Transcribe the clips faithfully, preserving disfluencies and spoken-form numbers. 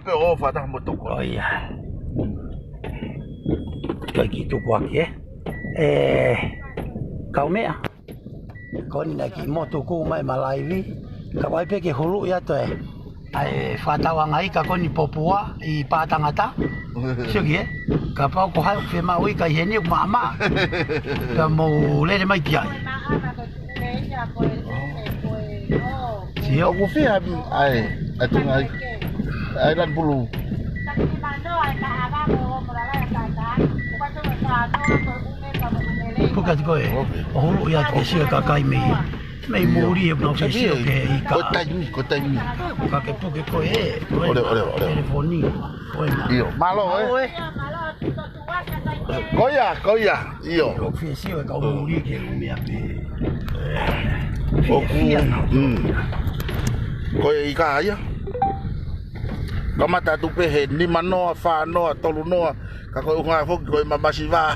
Pe o fata mo toko. ʻO ia. Kae kiʻi tuku ʻaki, ē. ʻE, kau meʻa. Ko eni naʻe kiʻi motu kū mai ma laivi. Ka ʻoku ʻai pē ke huluʻi atu ē. ʻAi fakatauangaika ko eni Popua ʻi Pātangata. Sio ki, ē. Kapau ko hai ʻoku fiemaʻu ika ʻi heni ʻoku maʻamaʻa. Ka mou lele mai ki ai. Sio. ʻOku fiha ʻai, ʻai tunga ai. ʻAi lanu pulu. Puka tiko ē. ʻO hulu ia ke sio kakai mei. Mei muri e mau ke sio ke ika. Ko taimi, ko taimi. Ka ke puke ko ē. ʻOle, ʻole, ʻole. Telefoni. Ko ē na. ʻIo, mālō, ē. Mālō, ē. Ko ia, ko ia, ʻio. ʻOku fie sio e kau muli ke umi a pē. ʻOku, mm. Ko e ika ia. Kamata atu pē he nima noa, fā noa, tolu noa, ka ko e ʻuhinga foki ko e mamasiva.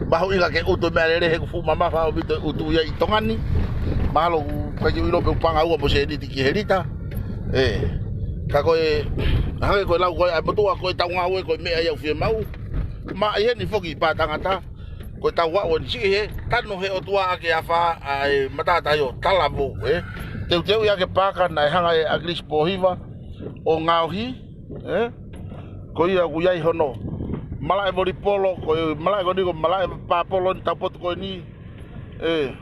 Mahuʻinga ke ʻutu meʻalele he ʻoku fuʻu mamafa ʻaupito e ʻutu ia ʻi Tonga ni. Mahalo ʻoku ʻikai ke u ʻilo pe ʻoku paʻanga ua mo e sēniti ki he lita. Ē, ka ko e, hangē ko e lau ko ē ʻa e motuʻa ko ʻetau ngāue ko e meʻa ia ʻoku fiemaʻu. Ma ʻi heni foki Pātangata, ko ʻetau aʻu eni siʻi he tanu he ʻOtua ʻaki e afā ʻa e matātahi ʻo Talavou, ē. Teuteu ia ke paaka naʻe hanga ʻe ʻAkilisi Pōhiva ʻo ngaohi, ē. Ko ia ʻoku ʻi ai hono malaʻe volipolo, ko e malaʻe ko eni ko e malaʻe pāpolo ni taupotu ko eni, ē.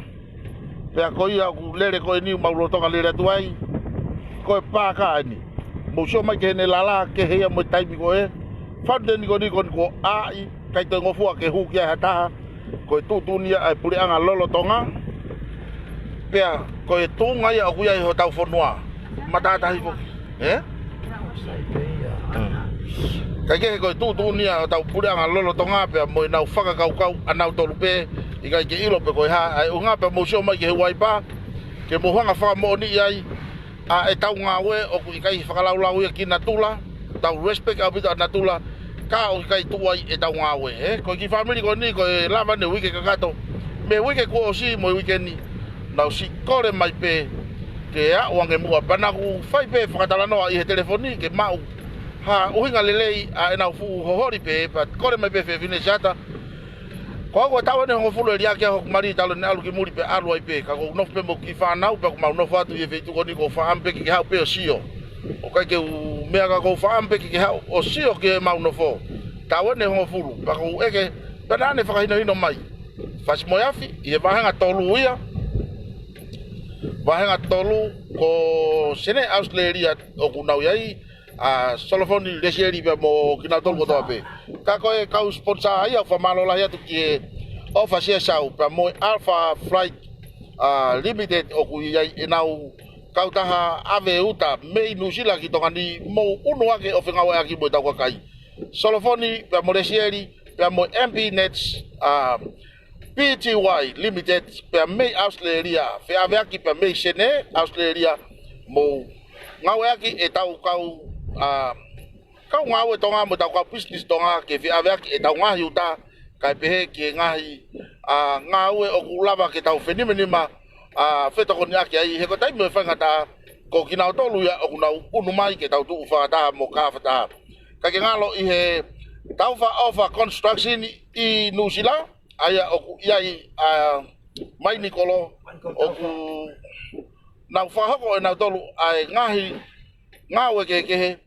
Pea ko ia ʻoku lele ko eni, mau lolotonga lele atu ai. Ko e paaka eni. Mou sio mai ki heʻene lala kehe ia mo e taimi ko ē. Fountain ko eni ko eni kuo ʻai, ʻikai toe ngofua ke hū ki ai ha taha. Ko e tuʻutuʻuni ia ʻa e puleʻanga lolotonga. Pea ko e tuʻunga ia ʻoku ʻi ai hotau fonua. Matātahi foki. Ē? Kae kehe ko e tuʻutuʻuni ia ʻo hotau puleʻanga lolotonga pea mo ʻenau fakakaukau ʻanautolu pē, ʻikai ke ʻilo pe ko e hā, ʻa e ʻuhinga pea mou sio mai ki he uaipa, ke mou hanga fakamoʻoniʻi ai, ʻa ʻetau ngāue ʻoku ʻikai fakalaulau ia ki natula, tau respect ʻaupito ʻa natula, ka ʻoku ʻikai tuʻu ai ʻetau ngāue, ē? Ko e kiʻi fāmili ko eni, ko e lava ʻene uike kakato, mei he uike kuo ʻosi mo e uike ni, nau siʻi kole mai pē, ke aʻu ange muʻa pea naʻa ku fai pē fakatalanoa ʻi he telefoni, ke maʻu ha ʻuhinga lelei ʻa ʻenau fuʻu hoholi pē, pea kole mai pē Fefine Siata. Ko au ko e taʻu ʻeni hongofulu ʻe liʻaki au hoku mali talu ʻene ʻalu ki muli pea ʻalu ai pē, ka ʻoku ou nofo pē mo e kiʻi fānau, pea ʻoku mau nofo atu ʻi he feituʻu ko eni ʻoku ou faʻa ʻamu pē ke ke haʻu pē ʻo sio. ʻOku ʻikai ke u meʻa ka ʻoku ou faʻa ʻamu pē ke ke haʻu ʻo sio ki heʻemau nofo. Taʻu ʻeni hongofulu, pea ʻoku ou ʻeke, pea naʻa ne fakahinohino mai. Fasi mo e afi, ʻi he vāhenga tolu ia. Vāhenga tolu, ko Senē ʻAositelēlia ʻoku nau ʻi ai, ʻa Solofoni, Lesieli pea mo kinautolu kotoa pē. Ka ko e kau sponsor ia, ʻoku fakamālō lahi atu ki he ʻOfa Siasau, pea mo e Alpha Flight, ʻa, Limited ʻoku ʻi ai ʻenau kautaha ʻave uta mei Nuʻusila ki Tonga ni mou ʻunu ake ʻo fengāueʻaki mo ʻetau kakai. Solofoni, pea mo Lesieli, pea mo M P Nets, ʻa, P T Y Limited, pea mei ʻAositelēlia, feʻaveaki pea mei Senē, ʻAositelēlia, mou ngāueʻaki ʻetau kau, ʻa, kau ngāue Tonga mo ʻetau kau business Tonga ke feʻaveaki ʻetau ngaahi uta, kae pehē ki he ngaahi, ʻa, ngāue ʻoku lava ke tau fenimanima, ʻa, fetokoniʻaki ai, he ko e taimi ʻo e faingataʻa, ko kinautolu ia ʻoku nau ʻunu mai ke tau tuʻu fakataha mo kau fakataha. Kae ke ngalo ʻi he Taufa ʻOfa Construction ʻi Nuʻusila, ʻa ia ʻoku ʻi ai, ʻa, Mainikolo, ʻoku nau fakahoko ʻe nautolu ʻa e ngaahi ngāue kehekehe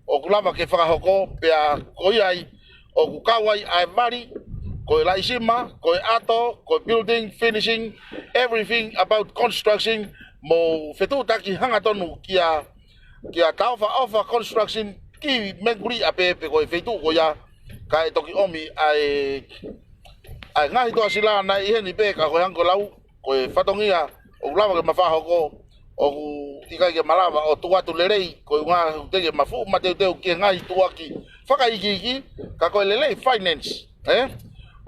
ʻoku lava ke fakahoko, pea ko ia ai ʻoku kau ai ʻa e vali, ko e laʻisima, ko e ʻato, ko e building, finishing, everything about construction, mou fetuʻutaki hangatonu kia, kia Taufa ʻOfa Construction ki Mangere ʻa pē pe ko e feituʻu ko ia, kae toki ʻomi ʻa e ʻa e ngaahi tuʻasila naʻe ʻi heni pē ka ko e hangē ko e lau, ko e fatongia ʻoku lava ke ma fakahoko, ʻoku ʻikai ke ma lava ʻo tuʻu atu lelei, ko e ʻuhinga ʻoku teʻeki ke ma fuʻu mateuteu ki he ngaahi tuʻuaki fakaikiiki, ka ko e lelei finance, ē?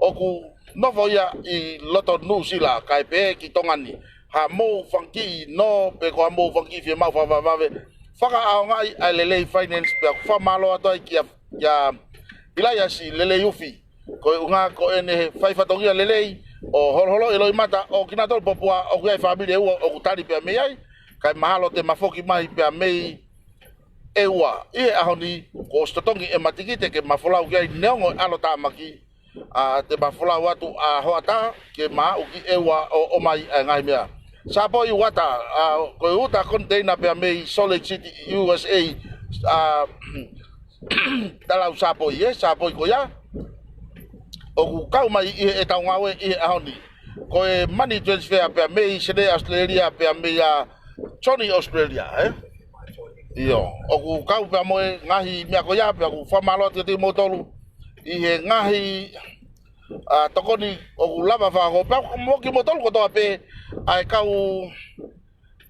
ʻOku nofo ia ʻi loto Nuʻusila, kae pehē ki Tonga ni, haʻamou fanga kiʻi nō, pe ko haʻamou fanga kiʻi fiemaʻu fakavavevave, fakaʻaongaʻi ʻa e lelei finance, pea ʻoku fakamālō atu ai kia, kia ʻIlaiasi Leleiufi, ko e ʻuhinga ko ʻene fai fatongia lelei ʻo holoholoʻi e loʻimata ʻo kinautolu Popua, ʻoku ʻi ai e fāmili ʻe ua ʻoku tali pea mei ai, kae mahalo te ma foki mai pea mei ʻEua. ʻI he ʻaho ni, kuo ʻosi totongi ʻema tikite ke ma folau ki ai neongo e ʻalotāmaki, ʻa, te ma folau atu ʻa hoʻatā ke ma aʻu ki ʻEua ʻo ʻomai ʻa e ngaahi meʻa. Sāpoi uata, ʻa, ko e uta koniteina pea mei Salt Lake City, U S A, ʻa, talau sāpoi, ē, sāpoi ko ia. ʻOku kau mai ʻi heʻetau ngāue ʻi he ʻaho ni. Ko e money transfer pea mei Sene Australia pea mei a Johnny Australia, ē? ʻIo, ʻoku kau pea mo e ngaahi meʻa ko ia, pea ʻoku fakamālō atu kiate kimoutolu ʻi he ngaahi, ʻa, tokoni ʻoku lava fakahoko. Pea mo kimoutolu kotoa pē, ʻa e kau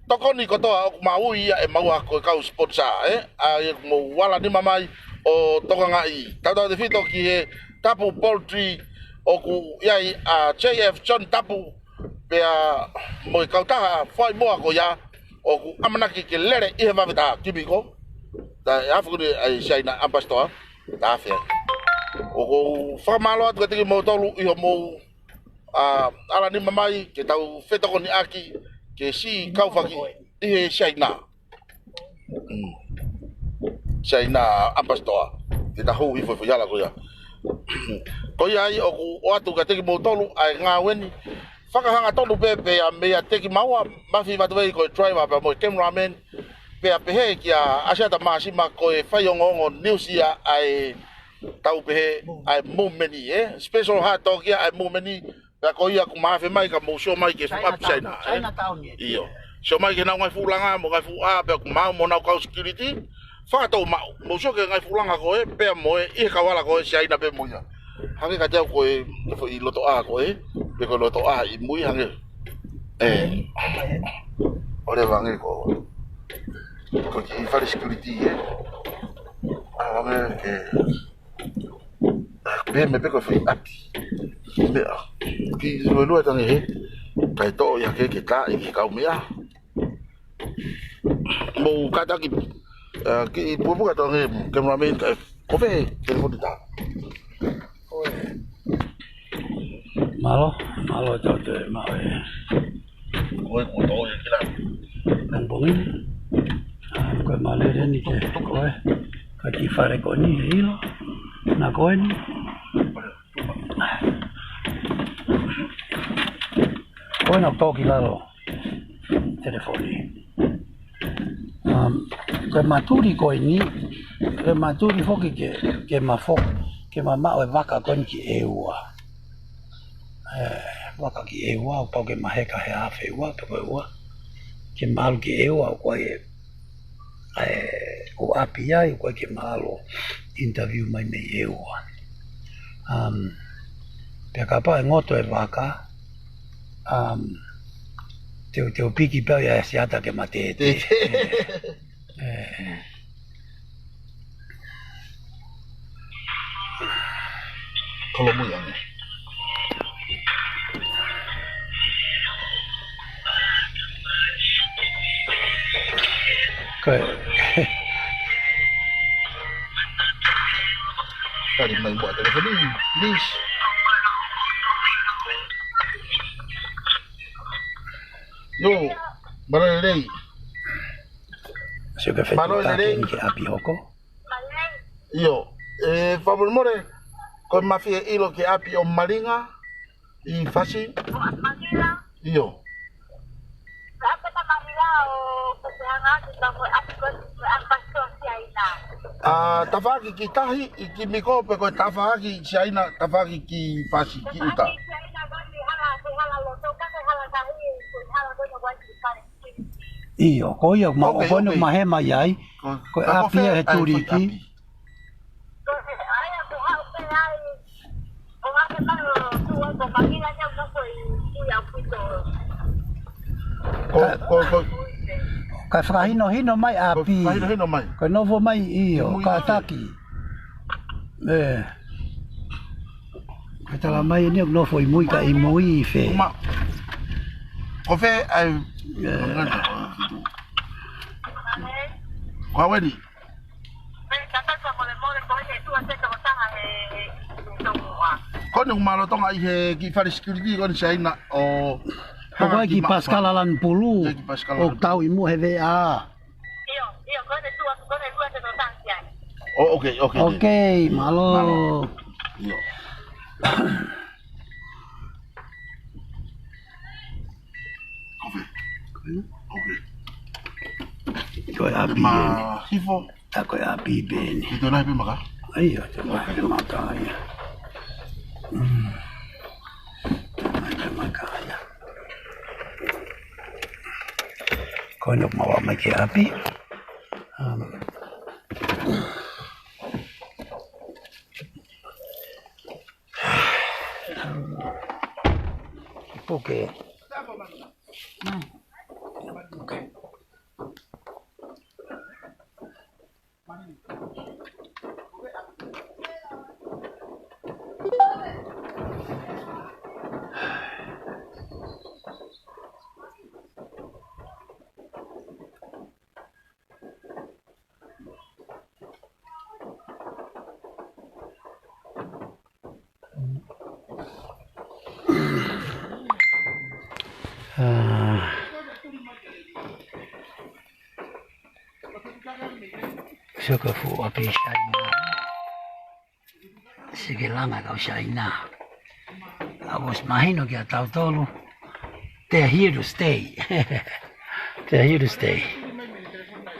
tokoni kotoa ʻoku mau ui ia ʻe maua ko e kau sponsor, ē? ʻA ia ʻoku mou ala nima mai ʻo tokangaʻi. Tautautefito ki he Tapu Poultry ʻoku ʻi ai ʻa J F John Tapu, pea mo e kautaha fai moa ko ia ʻoku ʻamanaki ke lele ʻi he vave taha kimiko. Ta e afu kuni ai Siaina Ambassador, ta afe ai. ʻOku ou fakamālō atu kiate kimoutolu ʻi hoʻomou, ʻa, ala nima mai ke tau fetokoniʻaki ke siʻi kaufaki ʻi he Siaina. Mm. Siaina Ambassador, ke ta hou hifo foʻi hala ko ia. Ko ia ai ʻoku ʻoatu kiate kimoutolu ʻa e ngāue ni. Fakahangatonu pē pea meiate kimaua, Mafi Matavei ko e driver pea mo e cameraman, pea pehē kia ʻAsiata Māsima ko e faiongoongo news ia ʻa e tau pehē ʻa e movement ni, ē? Special hot dog ia ʻa e movement ni, pea ko ia ʻoku ma afe mai ka mou sio mai ki he fuʻu ʻapi Siaina, ē? Chinatown ia. ʻIo. Sio mai ki heʻenau ngaahi fuʻu langa mo e ngaahi fuʻu ʻā, pea ʻoku maʻu mo honau kau security. Fakatou maʻu. Mou sio ki he ngaahi fuʻu langa ko ē, pea mo e, ʻi he kau hala ko ē Siaina pē mo ia. Hangē kiate au ko e, foʻi lotoʻā ko ē, pe ko e lotoʻā ʻi mui hangē. Ē. ʻOleva ange ko, ko e kiʻi fale security, ē. ʻA, hangē ke, ʻa, pē me pe ko e foʻi ʻapi. Meʻa. Kiʻi luelue tangi he. Kae toʻo ia ke, ke tā ʻi he kau meʻa. Mou kātaki, ʻa, kiʻi pupuka tangi, cameraman kae, ko fē, telefoni tā. Mālō, mālō tau te mau e. Ko e kuo tau e kila. Pongipongi. ʻA, ko e mālō ni te ko e. Ka ki fare ko eni he ʻilo. Na ko eni. Ko ena toki lalo. Telefoni. Um, ko e matuli ko eni, ko e matuli foki ke, ke ma fo-, ke ma maʻu e vaka ko eni ki ʻEua. Ē, vaka ki ʻEua, ʻo pau ke ma heka he afe ua, pe ko e ua. Ke ma ʻalu ki ʻEua, ʻoku ʻi ai e, ē, ʻo ʻapi ai, ʻoku ʻi ai ke ma ʻalu ʻo interview mai mei ʻEua. Um, pea kapau ʻe ngoto e vaka, um, te u, te u piki pē au ia ʻe Siata ke ma tētē. Tētē. Ē. Kolomui ange. Ko e. Kali mai buat telefoni, please. Yo, mālō e lelei. Sio ke fetuʻutaki eni ki ʻapi hoko. ʻIo, ē, fakamolemole, ko e mafie ʻilo ki ʻapi ʻo Malinga, ʻi Fasi. ʻIo. ʻA, tafaʻaki ki tahi, ʻi ki miko pe ko e tafaʻaki Siaina, tafaʻaki ki Fasi, ki ʻuta. ʻIo, ko ia, ma, okay, ko ena okay. Ma hema ai, ko, ko e ʻapi ʻa e tuliki. Ko, ko, ko. Kae fakahinohino mai ʻapi. Fakahinohino mai. Ko e nofo mai ʻio, kātaki. Ē. Kae tala mai eni ʻoku nofo ʻi mui ka ʻi mui ʻi fē. Uma. Ko fē ai. Ē. Ko Haweni. Ko eni ʻoku ma lolotonga ʻi he kiʻi fale security ko eni Siaina ʻo. Ko e kiʻi pasikala lanu pulu. Ē, kiʻi pasikala lanu pulu. ʻOku tau ʻi muʻa he veʻa. ʻIo, ʻio, ko eni tuʻa, ko ʻO, okay, okay. Okay, mālō. Mālō. ʻIo. Kofe. Kofe. Ko e ʻapi eni. Hifo. Ta ko e ʻapi pē eni. Ke toe lahi pē maka? ʻAi, ʻa, toe lahi pē maka ia. Mm. Toe lahi pē maka ia. Ko eni ʻoku mau ō mai ki he ʻapi. Um, Puke. Ah. Sio ki he fuʻu ʻapi Siaina. Sio ki he langa ʻa e kau Siaina. ʻOku ʻosi mahino kiate kitautolu. They're here to stay. They're here to stay.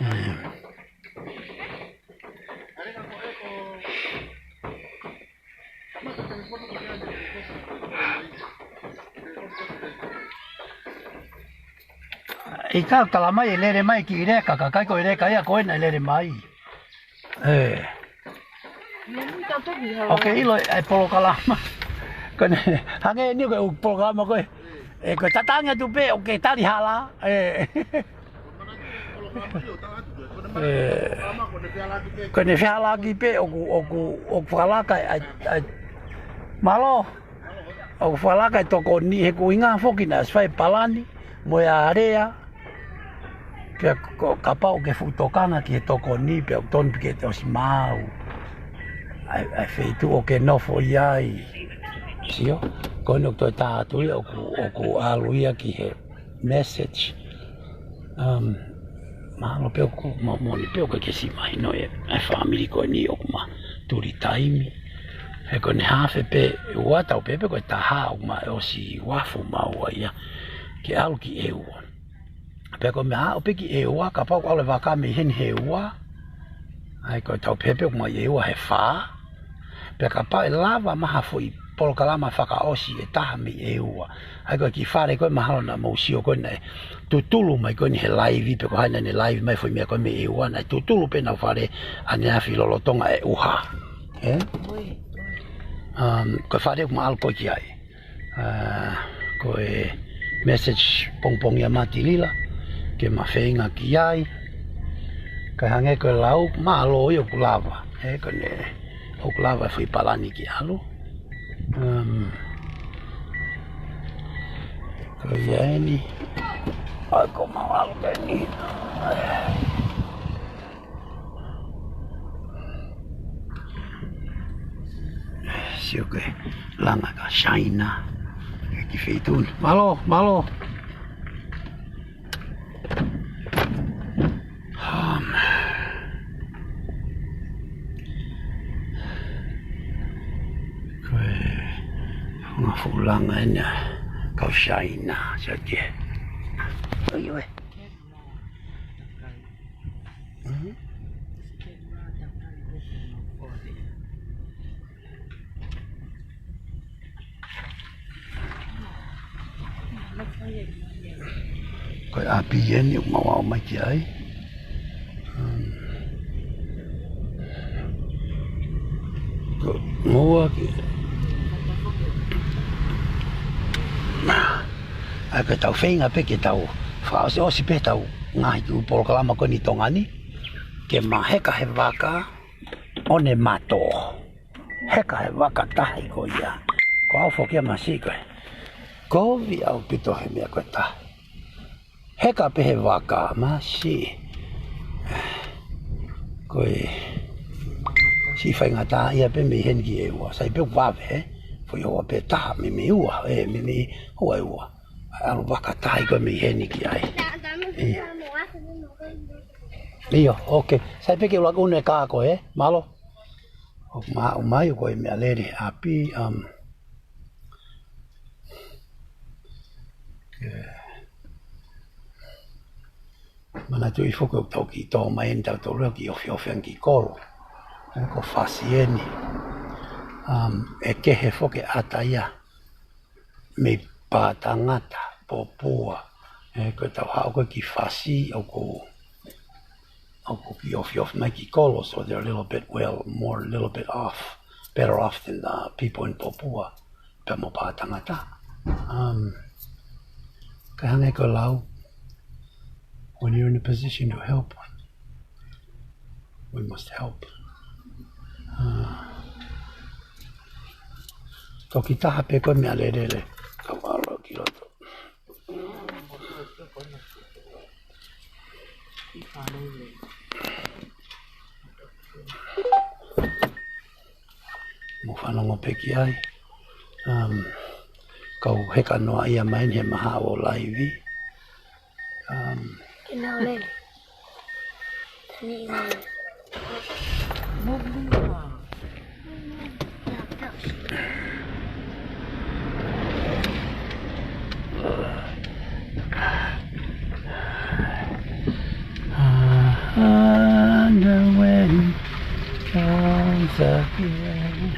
Um, ʻIkai ke tala mai ʻe lele mai ki he leka, ka ʻikai ko e leka ia ko ena ʻe lele mai. ʻE. ʻOku ke ʻilo e polokalama. Ko eni, hangē ni ko e polokalama ko ē. ʻE, ko e tatangi atu pē, ʻoku ke tali hala. ʻE. ʻE, ko ʻene fehālaaki pē, ʻoku, ʻoku, ʻoku fakalaka, ʻai, ʻai, mālō, ʻoku fakalaka e tokoni he ʻoku ʻi ai foki naʻe ʻosi fai palani, mo e area, pea ko, kapau ʻoku ke fuʻu tokanga ki he tokoni, pea ʻoku tonu pē ke te ʻosi maau. ʻAi, ʻai feituʻu ʻoku ke nofo ʻi ai. Sio, ko eni ʻoku toe tā atu ia, ʻoku, ʻoku ʻalu ia ki he message. Um, mahalo pē ʻoku, mo, moʻoni pē ʻoku ke ʻosi mahino e, e fāmili ko eni ʻoku ma tuli taimi. He ko eni hafe pē, ua tau pē pē ko e taha ʻoku ma ʻosi uafu maua ia. Ke ʻalu ki ʻEua. Pea ko e meʻa ʻalu pē ki ʻEua, kapau ʻoku ʻalu e vaka mei heni he ua. ʻAi ko e tau pehē pē ʻoku ma ʻi ʻEua he fā. Pea kapau ʻe lava mai ha foʻi polokalama fakaʻosi ʻe taha mei ʻEua. ʻAi ko e kiʻi fale ko ē mahalo naʻa mou sio ko ē naʻe tutulu mai ko eni he laivi, pe ko hai naʻa ne laivi mai foʻi meʻa ko ē mei ʻEua, naʻe tutulu pē ʻenau fale ʻaneafi lolotonga e ʻuha. ʻE? Um, ko e fale ʻoku ma ʻalu ko ē ki ai. Ah, ko e message pongipongi ʻa Matilila, ke ma feinga ki ai, ka hangē ko e lau, mālō ia ʻoku lava, ʻe, ko eni, ʻoku lava e foʻi palani ke ʻalu. Um, ko ia eni, ʻai ko ma ʻalu ko eni. Sio ki he langa ʻa e kau Siaina. Ki he feituʻu ni. Mālō, mālō. Um, ko e ngaahi fuʻu langa eni ʻa e kau Siaina. Sio ki he. Oi, oi. Mhm. Ko e ʻapi eni ʻoku mau ō mai ki ai. Um, ko e ngoa ki ai, ko e tau feinga pē ke tau fakaʻosiʻosi pē tau ngaahi kiʻi polokalama ko eni ʻi Tonga ni, ke ma heka he vaka ʻo ne mato. Heka he vaka tahi ko ia. Ko au foki ia masiʻi ko ē. Kovi ʻaupito he meʻa ko e tahi. Heka pē he vaka masiʻi. Ko e siʻi faingataʻaʻia pē mei heni ki ʻEua. Sai pē ʻoku vave, ē? Foʻi houa pē taha mei, mei ʻEua, ē, mei, mei houa ʻEua. ʻAlu vaka tahi ko ē mei heni ki ai. ʻE. ʻIo, okay. Sai pē ke ʻuluaki ʻunu e kā ko ē, mālō. ʻOku ma-, ʻomai ʻoku ʻi ai e meʻalele ʻi ʻapi, um, ke manatuʻi foki ʻoku tau kiʻi tō mai eni tautolu ʻo kiʻi ofiofi ange ki kolo. ʻE, ko e fasi eni. Um, ʻe kehe foki e ʻata ia mei Pātangata, Popua. ʻE, ko ʻetau haʻu ko ē ki fasi ʻoku, ʻoku kiʻi ofiofi mai ki kolo, so they're a little bit, well, more, a little bit off, better off than the people in Popua, pea mo Pātangata. Um, ka hangē ko e lau, when you're in a position to help, we must help. Uh, toki taha pē ko e meʻalele, ka valo ki loto. Mou fanongo pē ki ai. Um, kau heka noa ia mai he maha o laivi. Um, Ke nau lele. Tani i mai. Ah, the wind comes again.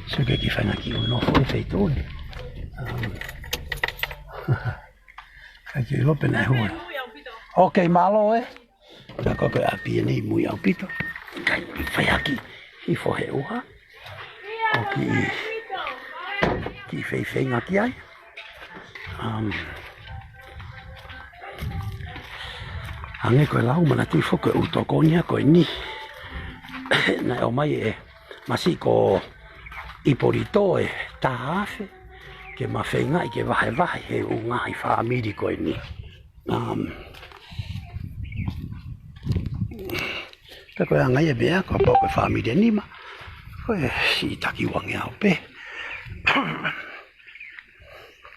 Sio ki he kiʻi faʻahinga kiʻi ʻū nofo ʻi he feituʻu ni. Um, ka ke ʻilo pe naʻe hū. Okay, mālō ē. Ka ko e ʻapi eni ʻi mui ʻaupito. Kai fai hake hifo he ʻuha. ʻO kiʻi, kiʻi feifeinga ki ai. Um, hangē ko e lau, manatuʻi foki ko e ʻū tokoni ia ko eni. Naʻe ʻomai ʻe Masi ko Ipolito e taha afe ke ma feingaʻi ke vahevahe he ʻū ngaahi fāmili ko eni. Um, pea ko e anga ia e meʻa, kapau ko e fāmili ʻe nima, ko e siʻi taki uangeau pē.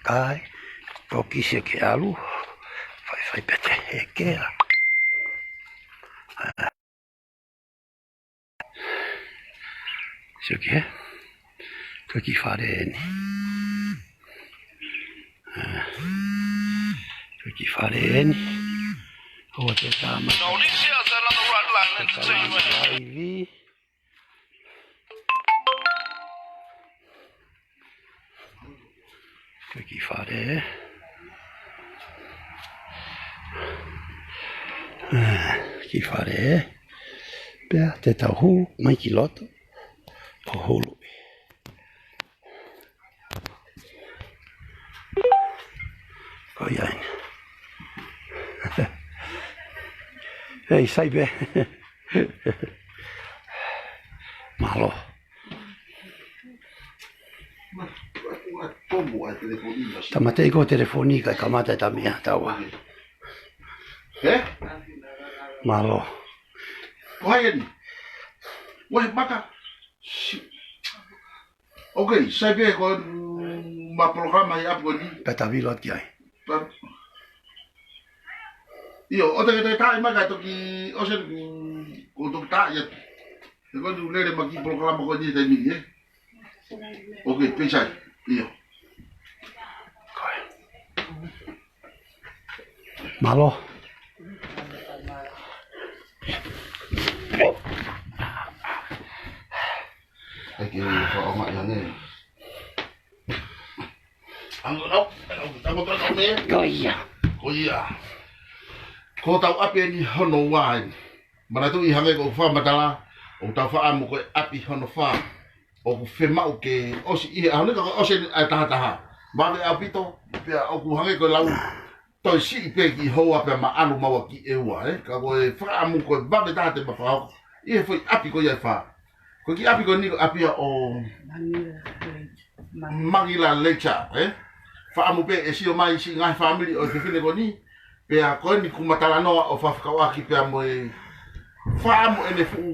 Kae toki sio ki he ʻalu, faifai pē te hekea. Sio ki he, ko e kiʻi fale eni. Ah, ko e kiʻi fale eni. ʻOua te tama. Now this here is another Red Line Entertainment. Laivi. Ko e kiʻi fale. Ah, kiʻi fale. Pea te tau hū mai ki loto ʻo huluʻi. Ko ia eni. Hei, sai pē. Mālō. Tāmateʻi ko e telefoni kae kamata e tami a taua. Ē? Mālō. Ko hai eni? Wai maka. Okay, sai pē ko e, mm, ma polokalama ʻi ʻapi ko eni. Pea tau ʻilo atu ki ai. Pa-, ʻio, ʻoua te ke toe tā mai ka toki, ʻosi, mm, ko toki tā ia. He ko e lele mai ki he polokalama ko eni he taimi ni, ē? Okay, pē sai. ʻIo. Mālō. ʻAi ke fakaʻaongaʻi ange. Ange lau, lau, lau, lau, lau, lau, lau. Ko ia. Ko ia. Ko hotau ʻapi eni hono ua eni. Manatuʻi hangē ko e fakamatala, ʻoku tau fakaʻamu ko e ʻapi hono fā. ʻOku fiemaʻu ke ʻosi ʻi he ʻaho ni ka ko e ʻosi eni ʻa e taha taha. Vave ʻaupito, pea ʻoku hangē ko e lau, toe siʻi pē ki houa pea ma ʻalu maua ki ʻEua, ē? Ka ko e fakaʻamu ko e vave taha te ma fakahoko ʻi he foʻi ʻapi ko ia ʻe fā. Ko e kiʻi ʻapi ko eni ko e ʻapi ia ʻo Mangila Lake. Mangila Lake, ē? Fakaʻamu pē ʻe sio mai siʻi ngaahi fāmili ʻo e fefine ko eni, pea ko eni kuo ma talanoa ʻo fakafekauʻaki pea mo e fakaʻamu ʻene fuʻu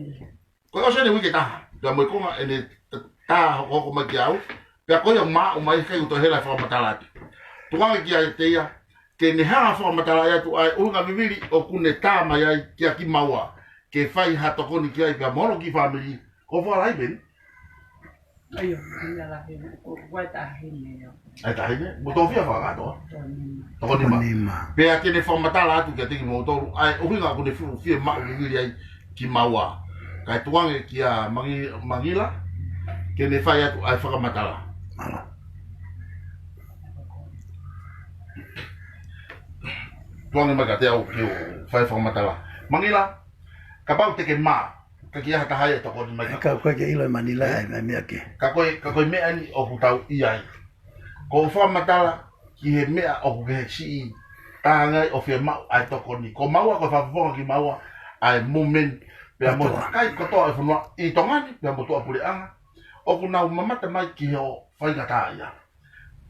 Ko e ʻosi eni uike taha, pea mo e konga ʻene t-, tā hokohoko mai kia au, pea ko ia ma ʻomai ke u toe hela fakamatala atu. Tuku ange kiate ia, ke ne hanga ʻo fakamatalaʻi atu ʻa e ʻuhinga vivili ʻoku ne tā mai ai kia Kimaua ke fai ha tokoni ki ai pea mo hono kiʻi fāmili. Ko fua lai peni? ʻAi ʻo, ina la he, ko, ko e taʻahine ia. ʻAi taʻahine? Mo tō fia fakakātoa? Tō nima. Tō nima. Tō nima. Pea ke ne fakamatala atu kiate kimoutolu ʻa e ʻuhinga ʻoku ne fuʻu fiemaʻu vivili ai Kimaua. Kae tuku ange kia Mangi-, Mangila ke ne fai atu ʻa e fakamatala. Mālō. Tuku ange mai kiate au ke u fai fakamatala. Mangila, kapau te ke mā, ka ʻikai ha taha ia ʻe tokoni mai. Ka ko e ke ʻilo ʻe Mangila ʻa e meʻa ke. Ka ko e, ka ko e meʻa ni ʻoku tau ʻi ai. Ko e fakamatala ki he meʻa ʻoku ke siʻi tā ange ai ʻo fiemaʻu ʻa e tokoni. Ko maua, ko e fakafofonga kimaua ʻa e movement pea mo e kakai kotoa ʻo e fonua ʻi Tonga ni, pea mo tuʻapuleʻanga. ʻOku nau mamata mai ki hoʻo faingataʻaʻia.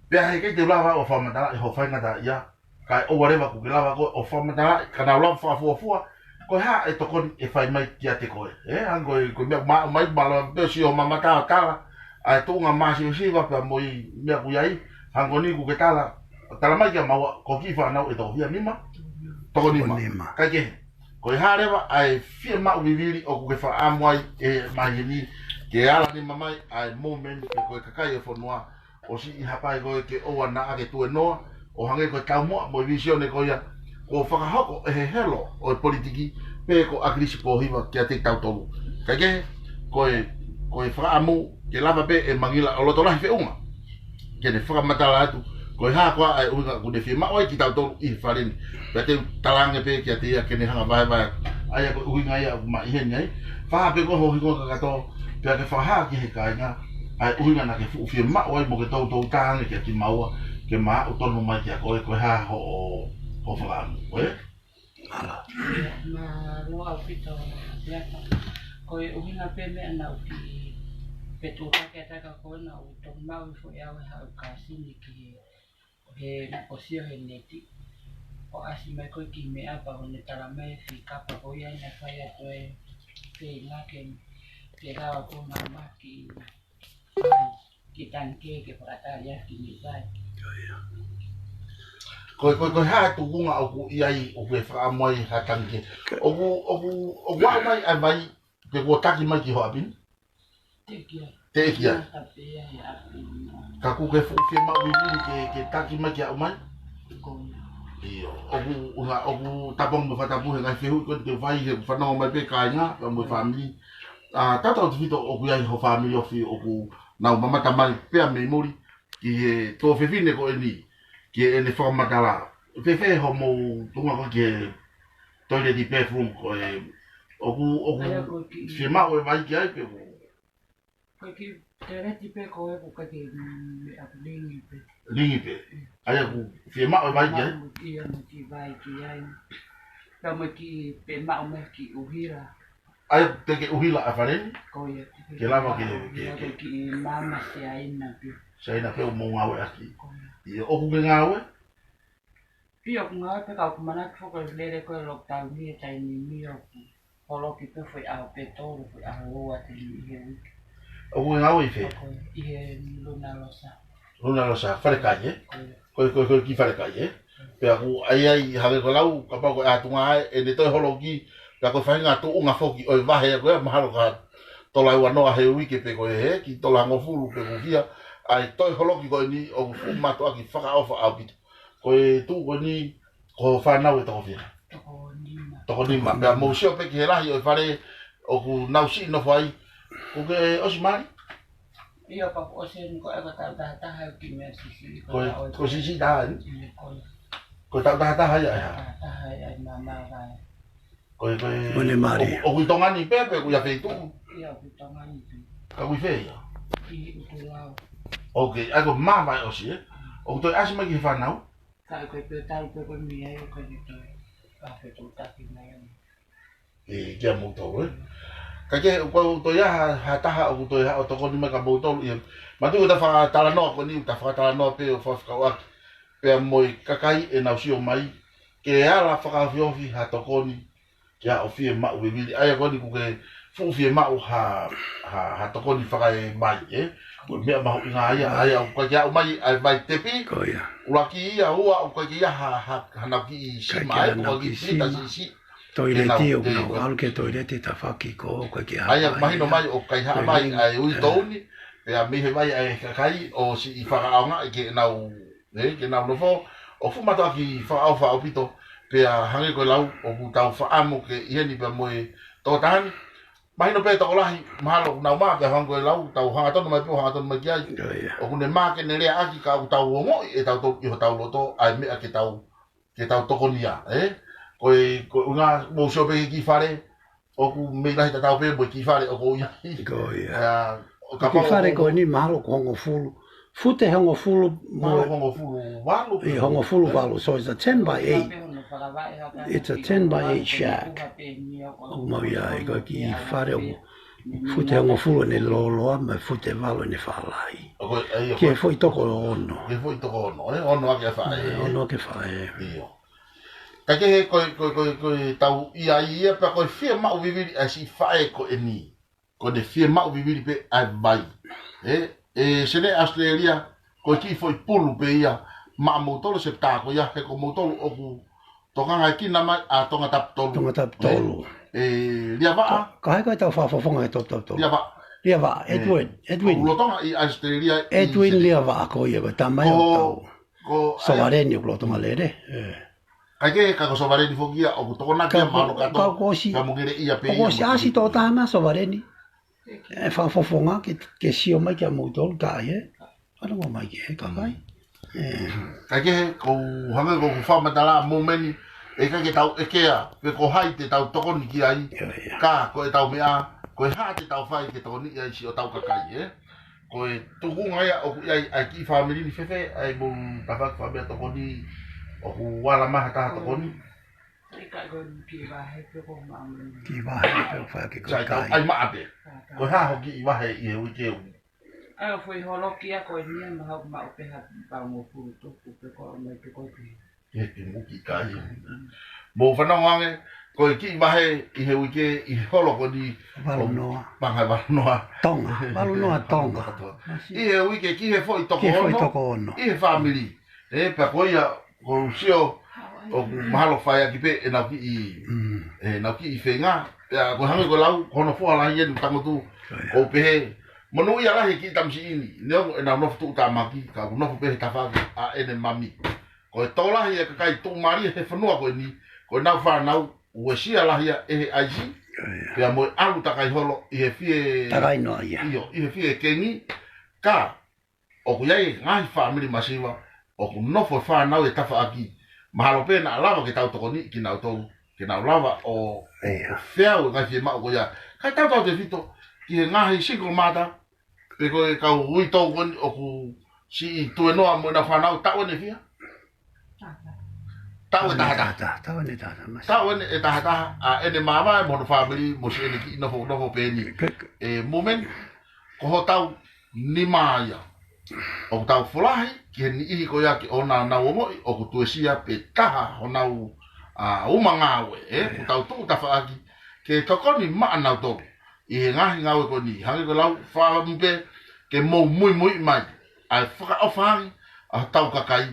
Pea heʻikai te u lava ʻo fakamatalaʻi hoʻo faingataʻaʻia, kae ʻoua leva kuo ke lava koe ʻo fakamatalaʻi, ka nau lava fakafuofua, ko e hā e tokoni ʻe fai mai kiate koe. Ē, hangē ko e, ko e meʻa ʻoku ma-, ʻomai mālō pē ʻo sio mamata ʻo tala ʻa e tuʻunga māsiosiva pea mo e meʻa ʻoku ʻi ai, hangē ko eni kuo ke tala, tala mai kia maua, ko e kiʻi fānau ʻe toko fiha? Nima? Toko nima. Toko nima. Kae kehe, ko e hā leva ʻa e fiemaʻu vivili ʻoku ke fakaʻamu ai ʻe Maheni ke ala nima mai ʻa e movement pe ko e kakai ʻo e fonua, ʻo siʻi hapai koe ke ʻoua naʻa ke tuēnoa, ʻo hangē ko e taumuʻa mo e vīsone ko ia kuo fakahoko ʻe he helo ʻo e politiki pe ko ʻAkilisi Pōhiva kiate kitautolu. Kae kehe, ko e, ko e fakaʻamu ke lava pē ʻe Mangila ʻo loto lahi feʻunga ke ne fakamatala atu ko e hā koā ʻa e ʻuhinga ʻoku ne fiemaʻu ai kitautolu ʻi he fale ni. Pea te u talaange pē kiate ia ke ne hanga ʻo vahevahe atu. ʻA ia ko e ʻuhinga ia ʻoku ma ʻi heni ai. Fakahā pē koe ho hingoa kakato, pea ke fakahā ki he kāinga ʻa e ʻuhinga naʻa ke fuʻu fiemaʻu ai mo ke toutou tā ange kia Kimaua ke ma aʻu tonu mai kia koe, ko e hā hoʻo, hoʻo fakaʻamu, ē? Mālō. Mālō ʻaupito, Peata. Ko e ʻuhinga pē meʻa naʻa ku kiʻi fetuʻutaki atu kia koe, naʻa ku toki maʻu foʻi ʻe au ʻe haʻu kasini ki he, he naʻa ku sio he neti. ʻO ʻasi mai ko e kiʻi meʻa pea ʻoku ne tala mai e fika pea ko ia naʻe fai atu e feinga ke, ke lava ko e mamaki ki tangikē ke fakatali ʻaki e vai. Ko e, ko e, ko e hā e tuʻunga ʻoku ʻi ai ʻoku ke fakaʻamu ai ha tangikē? ʻOku, ʻoku, ʻoku aʻu mai ʻa e vai pe kuo taki mai ki ho ʻapi ni? Teʻeki ai. Teʻeki ai. Ngata pē ia he ʻapi ni. Ka ʻoku ke fuʻu fiemaʻu vivili ke, ke taki mai ke aʻu mai? Ko ia. ʻIo, ʻoku, ʻuhinga, ʻoku tapu ange mo e fakatapu he ngaahi fehuʻi ko eni te u fai he ʻoku fanongo mai pē kāinga, pea mo e fāmili. ʻA, tautautefito ʻoku ʻi ai ho fāmili ofi ʻoku nau mamata mai pea mei muli ki he tuofefine ko eni, ki heʻene fakamatala. Fēfē hoʻomou tuʻunga ko ē ki he toilet, bathroom, ko e, ʻoku, ʻoku ʻAia ko e kiʻi fiemaʻu e vai ki ai pe ʻoku ko e kiʻi toilet pē ko ē ʻoku ʻikai ke, mm, meʻa, lingi pē. Lingi pē. ʻAia ʻoku fiemaʻu e vai ki ai? Maʻu ia mo e kiʻi vai ki ai. Pea mo e kiʻi, pe maʻu mai e kiʻi ʻuhila. ʻAia te ke ʻuhila ʻa e fale ni? Ko ia, te ke ke lava ke, ʻuhila, ke, ʻuhila ke ko e kiʻi maama Siaina pē. Siaina pē ʻoku mou ngāueʻaki. Ko ia. ʻIo, ʻoku ke ngāue? ʻIo, ʻoku ngāue pē ka ʻoku manatu foki e lele ko e lockdown ʻi he taimi ni ʻoku holoki pē foʻi ʻaho pē tolu, foʻi ʻaho ua te ni ʻi he uike. ʻOku ke ngāue ʻi fē? Ko e ʻi he Luna Rosa. Luna Rosa, fale kai, ē? Ko ia. Ko e, ko e, ko e kiʻi fale kai, ē? Pea ʻoku ʻi ai, hangē ko e lau, kapau ko e ʻatunga ē, ʻene toe holoki, pea ko e faʻahinga tuʻunga foki ʻo e vahe ko ē, mahalo ka tola ua noa he uike pe ko e hē, ki tola hongofulu pe ko e hia, ʻa e toe holoki ko eni ʻoku fuʻu mātuʻaki fakaʻofa ʻaupito. Ko e tuʻu ko eni, ko e fānau ʻe toko fiha? Toko nima. Toko nima. Pea mou sio pē ki he lahi ʻo e fale ʻoku nau siʻi nofo ai. ʻOku ke ʻosi mali? ʻIo, pea ʻosi eni ko e, ko e taʻu taha taha ʻeku kiʻi meʻa siʻisiʻi, ko e, ko e taʻu ko e siʻisiʻi taha eni? ʻIo, ko e. Ko e taʻu taha taha ia ʻe hā? Taha taha ia ʻe mama vai. Ko e, ko e, Mo ne mali. ʻOku, ʻoku ʻi Tonga ni pē pe ʻoku ʻi ha feituʻu? ʻIo, ʻoku ʻi Tonga ni pē. Ka ʻoku ʻi fē ia? ʻI ʻUtulau. Ok, ʻa ia ko e mama ʻosi, ē? ʻOku toe ʻasi mai ki he fānau? Ka ko e pē talu pē ko e meʻa ia ʻoku ʻikai ke toe. Ka fetuʻutaki mai ʻeni. ʻE, kia moutolu, ē? Ka ke, ʻoku toe ʻi ai ha, ha taha ʻoku toe haʻu ʻo tokoni mai kia moutolu, ʻio. Manatuʻi ʻoku ta fakatalanoa ko eni, ʻoku ta fakatalanoa pē ʻo fakafekauʻaki pea mo e kakai ʻenau sio mai, ke ala fakaofiofi ha tokoni, ke ʻoua ʻe fiemaʻu vivili. ʻA ia ko eni ʻoku ke fuʻu fiemaʻu ha, ha, ha tokoni fakaevai, ē? Ko e meʻa mahuʻinga ia, ʻa ia ʻoku ʻikai ke aʻu mai ʻa e vai tepi. Ko ia. ʻUluaki ia, ua ʻoku ʻikai ke ʻi ai ha, ha, ha nau kiʻi sima, ʻikai ke ʻi ai ha nau kiʻi sima. Toileti, ʻoku nau ʻalu ki he toileti tafaʻaki ko ē, ʻoku ʻikai ke ʻi ai ha vai ia. ʻA ia ʻoku mahino mai ʻoku ʻikai ha vai ʻa e uitou ni, pea mei he vai ʻa e kakai ʻo siʻi fakaʻaongaʻi ke nau, ē, ke nau nofo, ʻo fuʻu mātuʻaki fakaʻofa ʻaupito, pea hangē ko e lau, ʻoku tau fakaʻamu ke ʻi heni pea mo e tokotaha ni, mahino pē tokolahi, mahalo ʻoku nau mā, pea hangē ko e lau, tau hangatonu mai pē, ʻo hangatonu mai ki ai. Ko ia. ʻOku ne mā ke ne leaʻaki ka ʻoku tau ongoʻi ʻe tautolu ʻi hotau loto, ʻa e meʻa ke tau, ke tau tokonia, ē? Ko e, ko e ʻuhinga mou sio pē ki he kiʻi fale, ʻoku mei lahi tatau pē mo e kiʻi fale ʻoku ʻi ai. Ko ia. Ā, ʻo ka kiʻi fale ko eni mahalo ko e hongofulu. Fute hongofulu mo e, mahalo hongofulu valu ʻi he hongofulu valu. So it's a ten by eight. It's a ten by eight shack. ʻOku mau ʻi ai, ko e kiʻi fale ʻoku fute hongofulu ʻene lōloa, mo e fute valu ʻene fakalahi. ʻA ia ko e, ʻa ia ko e, ki he foʻi toko ono. Ki he foʻi toko ono, ē? Ono ake faʻē. Ē, ono ake faʻē. ʻIo. Ka kehe ko e, ko e, ko e, ko e tau ʻi ai ia pea ko e fiemaʻu vivili ʻa e siʻi faʻē ko eni. Ko ʻene fiemaʻu vivili pē ʻa e vai. Ē, ʻe Senē ʻAositelēlia, ko e kiʻi foʻi pulu pē ia, maʻamoutolu se tā ko ia, he ko moutolu ʻoku tokangaekina mai ʻa Tongatapu tolu. Tongatapu tolu. Ē, ʻe Liavaʻa. Ka, ka heka e tau fakafofonga e Tongatapu tolu. Liavaʻa. Liavaʻa, ē, Edwin, Edwin. ʻOku lolotonga ʻi ʻAositelēlia ʻi Edwin Senē. Liavaʻa ko ia, ko e tama ia ʻo ko, tau. Ko, ʻa ia. Sovaleni ʻoku lolotonga lele. Ē. ʻA ia ke ka ko Sovaleni foki ia, ʻoku tokonaki ia, ka ko, mahalo kātoa, ka ko ʻosi, ka mo ngele ia pē ia, ʻoku ʻosi mo ʻasi tō tāna Sovaleni. ʻE fakafofonga ke, ke sio mai kia moutolu, ka ʻi ai, ē? Ano mo mai ke, ka kai. Ē. Ka ke, ko hangē ko e fakamatala mo meni, ʻe ʻikai ke tau ʻekea, pe ko hai te tau tokoni ki ai, ʻIo, ʻio. Ka ko e tau meʻa, ko e hā te tau fai ke tokoni ai siʻotau kakai, ē? Ko e tuʻunga ia ʻoku ʻi ai ʻa e kiʻi fāmili ni, Fefe, ʻa e mou tafaʻaki fāmili tokoni, ʻoku ala mai ha taha tokoni. ʻIkai ko e kiʻi vahe pē ko maʻa meni. Kiʻi vahe pē ʻoku fai ʻaki ko e kai. Sai, ʻai maʻa pē. Ko e hā hoʻo kiʻi vahe ʻi he uike ʻoku. ʻA ia foʻi holoki ia ko eni ia mahalo ʻoku maʻu pē ha paʻanga ʻo pulu tuku pē ko mai pē ko e pē. Ke, ke muki kai. Mou fanongo ange, ko e kiʻi vahe ʻi he uike ʻi he holo ko eni. Valu noa. Paʻanga ʻe valu noa. Tonga, valu noa Tonga. Masi. ʻI he uike ki he foʻi toko ono. Ki he foʻi toko ono. ʻI he fāmili. Ē, pea ko ia, ko u sio, ʻoku mahalo fai ʻaki pē ʻenau kiʻi, Mm. ʻenau kiʻi feinga. Pea ko e hangē ko e lau, ko hono foha lahi eni ʻoku tangutu, Ko ia. ko u pehē, monūʻia lahi e kiʻi tamasiʻi ni, neongo ʻenau nofo tuʻutāmaki, ka ʻoku nofo pē he tafaʻaki ʻa ʻene mami. Ko e tokolahi e kakai tuʻumālie he fonua ko eni, ko ʻenau fānau, uesia lahi ia ʻe he ʻaisi, Ko ia. pea mo e ʻalu takai holo ʻi he fie Takai noa ia. ʻIo, ʻi he fie kengi, ka ʻoku ʻi ai e ngaahi fāmili masiva, ʻoku nofo e fānau he tafaʻaki. Mahalo pē naʻa lava ke tau tokoniʻi kinautolu, ke nau lava ʻo, ʻo, ʻIo. ʻo feau e ngaahi fiemaʻu ko ia. Kae tautautefito ki he ngaahi single mother, pe ko e kau uitou ko eni ʻoku siʻi tuenoa mo ʻenau fānau, taʻu eni ʻe fiha? Taʻu ʻe taha taha. Taha taha, taʻu eni ʻe taha taha, masi. Taʻu eni ʻe taha taha, ʻa ʻene māvae mo hono fāmili, mo siʻene kiʻi nofo, nofo pē eni. Ke, ke. ʻE, mo meni, ko hotau nima ia. ʻOku tau folahi ki he niʻihi ko ia ke ʻoua naʻa nau ongoʻi ʻoku tuesia pe taha honau, ʻa, uma ngāue, ē, ʻIo. ʻoku tau tuʻu tafaʻaki ke tokoni maʻanautolu ʻi he ngaahi ngāue ko eni. Hangē ko e lau fakamuimuiʻi pē ke mou muimuiʻi mai ʻa e fakaʻofa ange ʻa hotau kakai.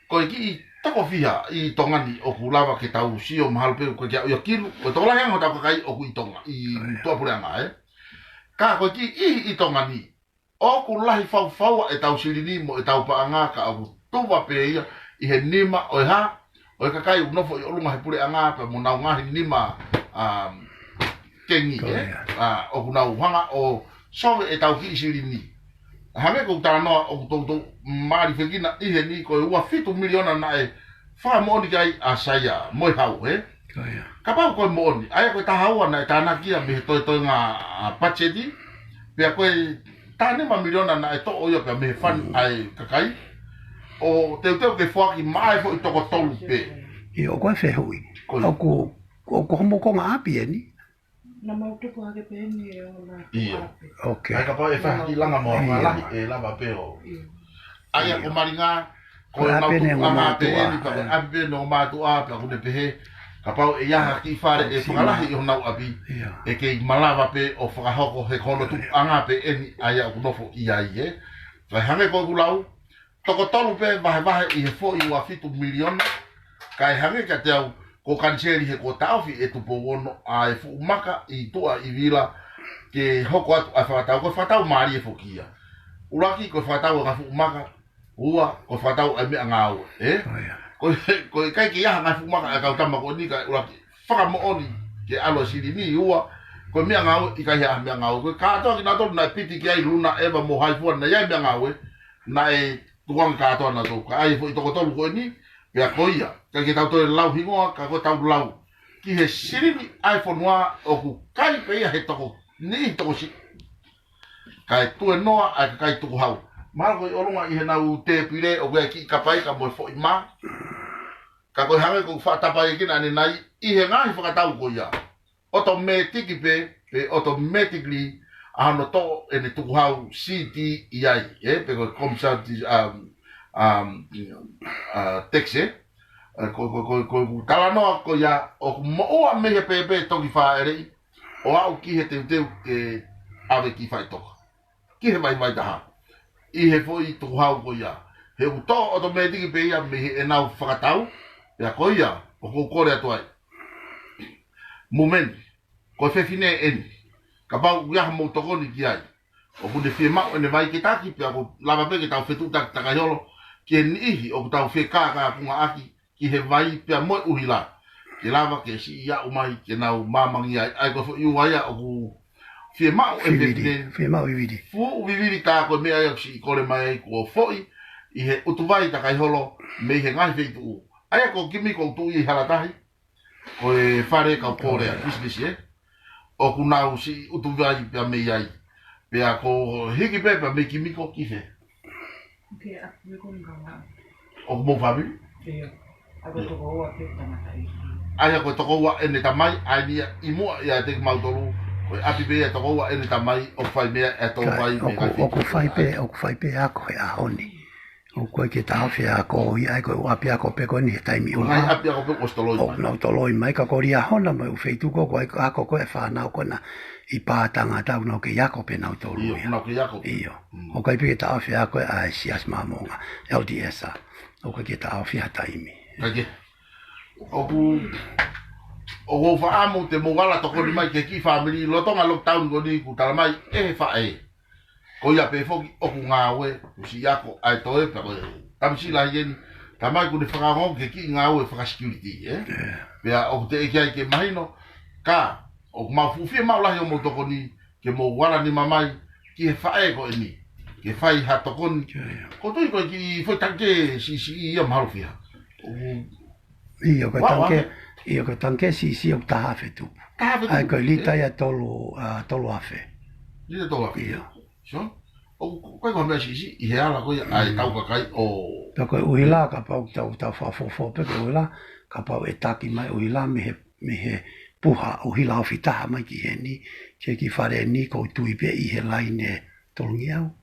Ko e kiʻi toko fiha ʻi Tonga ni ʻoku lava ke tau sio mahalo pē ʻoku ʻikai ke aʻu ia kilu, ko e tokolahi ange hotau kakai ʻoku ʻi Tonga, ʻi ʻIo. tuʻapuleʻanga, ē. Ka ko e kiʻi ʻihi ʻi Tonga ni, ʻoku lahi faufaua ʻetau silini mo ʻetau paʻanga ka ʻoku tuva pē ia ʻi he nima ʻo e hā, ʻo e kakai ʻoku nofo ʻi ʻolunga he puleʻanga pea mo honau ngaahi nima, um, kengi, Ko ē. ia. ʻA, ʻoku nau hanga ʻo sove ʻetau kiʻi silini. Hangē ko u talanoa ʻoku toutou mālifekina ʻi heni ko e ua fitu miliona naʻe fakamoʻoni ki ai ʻa Saia mo e Hau, ē? Ko ia. Kapau ko e moʻoni, ʻa ia ko e taha ua naʻe tānaki ia mei he toetoenga, ʻa, patiseti, pea ko e taha nima miliona naʻe toʻo ia pea mei he fund Mm. ʻa e kakai, ʻo teuteu ke foaki maʻa e foʻi toko tolu pē. ʻIo, ko e fehuʻi. Ko ia. ʻOku, ʻoku homo konga ʻapi eni? Naʻa mau tupu hake pē eni ʻo na ʻIo. ʻapi. Ok. ʻA ia kapau ʻe fai ha kiʻi langa mo Naʻa mau malahi ʻe lava pē ʻo. ʻIo. ʻA ia ʻIo. ko Malinga, ko Ko e ʻapi eni ʻo mātuʻa. ʻapi eni, pea ko e ʻapi pē eni ʻo mātuʻa, pea ʻoku ne pehē, Kapau ʻe ʻi ai ha kiʻi fale ʻe fakalahi ʻi honau ʻapi, ʻe kei malava pē ʻo fakahoko he ko hono tupuʻanga pē eni ʻa ia ʻoku nofo ʻi ai, ē. Kae hangē ko ʻeku lau, toko tolu pē vahevahe ʻi he foʻi ua fitu miliona, kae hangē kiate au, ko kaniseli he ko e taʻofi ʻe Tupou Ono ʻa e fuʻu maka ʻi tuʻa ʻi Vila ke hoko atu ʻa e fakatau, ko e fakatau mālie foki ia. ʻUluaki, ko e fakatau ʻa e ngaahi fuʻu maka, ua, ko e fakatau ʻa e meʻangāue, ē? Ko e, ko e ʻikai ke ʻi ai ha ngaahi fuʻu maka ʻa e kau tama ko eni kae ʻuluaki fakamoʻoni ke ʻalu ʻa e silini, ua, ko e meʻangāue, ʻikai ha meʻangāue. Ko e kātoa kinautolu naʻe piti ki ai Luna, ʻEva mo hai fua naʻe ʻi ai meʻangāue, naʻe tukuange kātoa nautolu. Ka ʻi ai e foʻi toko tolu ko eni, pea ko ia, ʻikai ke tau toe lau hingoa, ka ko ʻetau lau ki he silini ʻa e fonua ʻoku kai pē ia he toko niʻihi tokosiʻi. Kae tuenoa ʻa e kakai tukuhau. Mahalo ko e ʻolunga ʻi heʻenau tēpile ʻoku ʻi ai e kiʻi kapaika mo e foʻi mā. Ka ko e hangē ko e fakatapaʻi kinautolu ʻanenai ʻi he ngaahi fakatau ko ia. ʻOtomētiki pē, pē automatically ʻa hono toʻo ʻene tukuhau C T ʻi ai, ē, pe ko e Commission, um, um, uh, Tax, ē. Ē, ko, ko, ko, ko, ko e talanoa ko ia ʻoku moʻua mei he pēpē toki fāʻeleʻi, ʻo aʻu ki he teuteu ke ʻave ki faʻitoka, ki he vaivai taha. ʻI he foʻi tukuhau ko ia. He ʻoku toʻo automatic pē ia mei heʻenau fakatau, pea ko ia, ʻoku ou kole atu ai. Mumeni, ko e fefine eni. Kapau ʻoku ʻi ai haʻamou tokoni ki ai. ʻOku ne fiemaʻu ʻene vai ke taki, pea ʻoku lava pē ke tau fetuʻutaki takaiholo ki he niʻihi ʻoku tau fekākāpungaʻaki ki he vai pea mo e ʻuhila. Ke lava ke siʻi aʻu mai ke nau māmangia ai, ʻa ia ko e foʻi ua ia ʻoku fiemaʻu e fefine. Fiemaʻu vivili. Fuʻu vivili, tā ko e meʻa ia ʻoku siʻi kole mai ai kuo foʻi ʻi he ʻutu vai takaiholo mei he ngaahi feituʻu. ʻA ia ko Kimi ʻoku tuʻu ʻi Halatahi, ko e fale kau pōlea, business, ē? ʻOku nau siʻi ʻutu vai pea mei ai. Pea ko hiki pē pea mei Kimiko ki fē? Oke, ʻa, me ko ngā. ʻOku mou fāmili? ʻIo. ʻA ko e toko ua pē tangata ʻi. ʻA ia ko e toko ua ʻene tamai, ʻa ia ʻi muʻa ia ʻiate kimautolu. Ko e ʻapi pē ia toko ua ʻene tamai, ʻoku fai meʻa ʻe tō vai mei he ngaahi feituʻu. ʻOku fai pē, ʻoku fai pē ako he ʻaho ni. ʻOku ʻikai ke taʻofi e ako ia, ʻa ia ko e ʻapiako pē ko eni he taimi ʻo e ngaahi ʻapiako pē ʻoku ʻosi toloi mai. ʻOku nau toloi mai ka ko Liahona mo e ʻū feituʻu ko ē ʻoku ʻi ai e ako ko ē ʻa e fānau ko ena ʻi Pātanga, ʻoku nau kei ako pē nautolu ia. ʻIo, ʻoku nau kei ako. ʻIo. ʻOku ʻikai pē ke taʻofi e ako ʻa e Siasi Māmonga, L D S, ʻa. ʻOku ʻikai ke taʻofi ha taimi. ʻIkai ke. ʻOku, ʻoku ou fakaʻamu te mou ala tokoni mai ki he kiʻi fāmili lolotonga lockdown ko eni kuo tala mai ʻe he faʻē. Ko ia pē foki ʻoku ngāue, kuo siʻi ako ʻa e toe, pea ko e tamasiʻi lahi eni, tamai kuo ne fakaongo ki he kiʻi ngāue fakasecurity, ē? ʻIo. Pea ʻoku teʻeki ai ke mahino, ka ʻoku mau fuʻu fiemaʻu lahi hoʻomou tokoni, ke mou ala nima mai ki he faʻē ko eni, ke fai ha tokoni. ʻIo, ʻio. Ko e tui ko e kiʻi foʻi tangikē siʻisiʻi ia mahalo fiha. ʻOku ʻIo, ko e tangikē, ʻio, ko e tangikē siʻisiʻi ʻoku taha afe tupu. Taha afe tupu. ʻA ia ko e lita ia ʻe tolu, ʻa, tolu afe. Lita tolu afe. ʻIo. So, ʻoku, ko e, ko e meʻa siʻisiʻi ʻi he ala ko ia ʻa e tau kakai ʻo. Pea ko e ʻuhila kapau ʻoku tau, tau fakafuofua pē ko e ʻuhila, kapau ʻe taki mai ʻuhila mei he, mei he puha ʻuhila ofi taha mai ki heni, ki he kiʻi fale ni, ʻoku ou tui pē ʻi he laine tolungeau.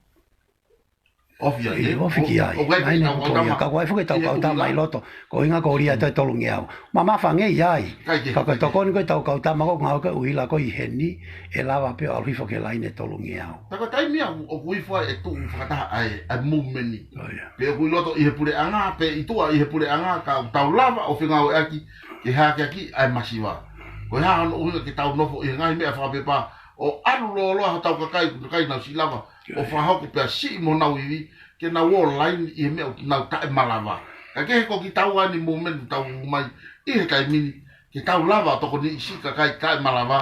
Ofi ai, ʻio, ē? Ofi ki ai. ʻOku ʻi ai e laine tau kautama. Ka ʻoku ʻi ai foki e tau kautama ʻi loto. Ko e ʻuhinga ko Liahona ʻe tolungeau. Mamafa ange ia ai. Ka ko e tokoni ko e tau kautama ko e ngāue ko e ʻuhila ko ē ʻi heni, ʻe lava pē ʻo ʻalu hifo ki he laine tolungeau. Pea ko e taimi ia ʻoku, ʻoku ʻi ai e tuʻu fakataha ʻa e, ʻa e movement ni. ʻIo. Pe ʻoku ʻi loto ʻi he puleʻanga, pe ʻi tuʻa ʻi he puleʻanga, ka ʻoku tau lava ʻo fengāueʻaki, ke hakeakiʻi ʻa e masiva. Ko e hā hono ʻuhinga ke tau nofo ʻi he ngaahi meʻa fakapepa, ʻo ʻalu lōloa hotau kakai, kakai naʻa nau siʻi lava ʻo fakahoko pea siʻi mo honau ivi, ke nau ō laini ʻi he meʻa ʻoku nau taʻemalava. Ka kehe ko kitaua eni movement ʻoku tau ō mai ʻi he taimi ni, ke tau lava ʻo tokoniʻi siʻi kakai taʻemalava,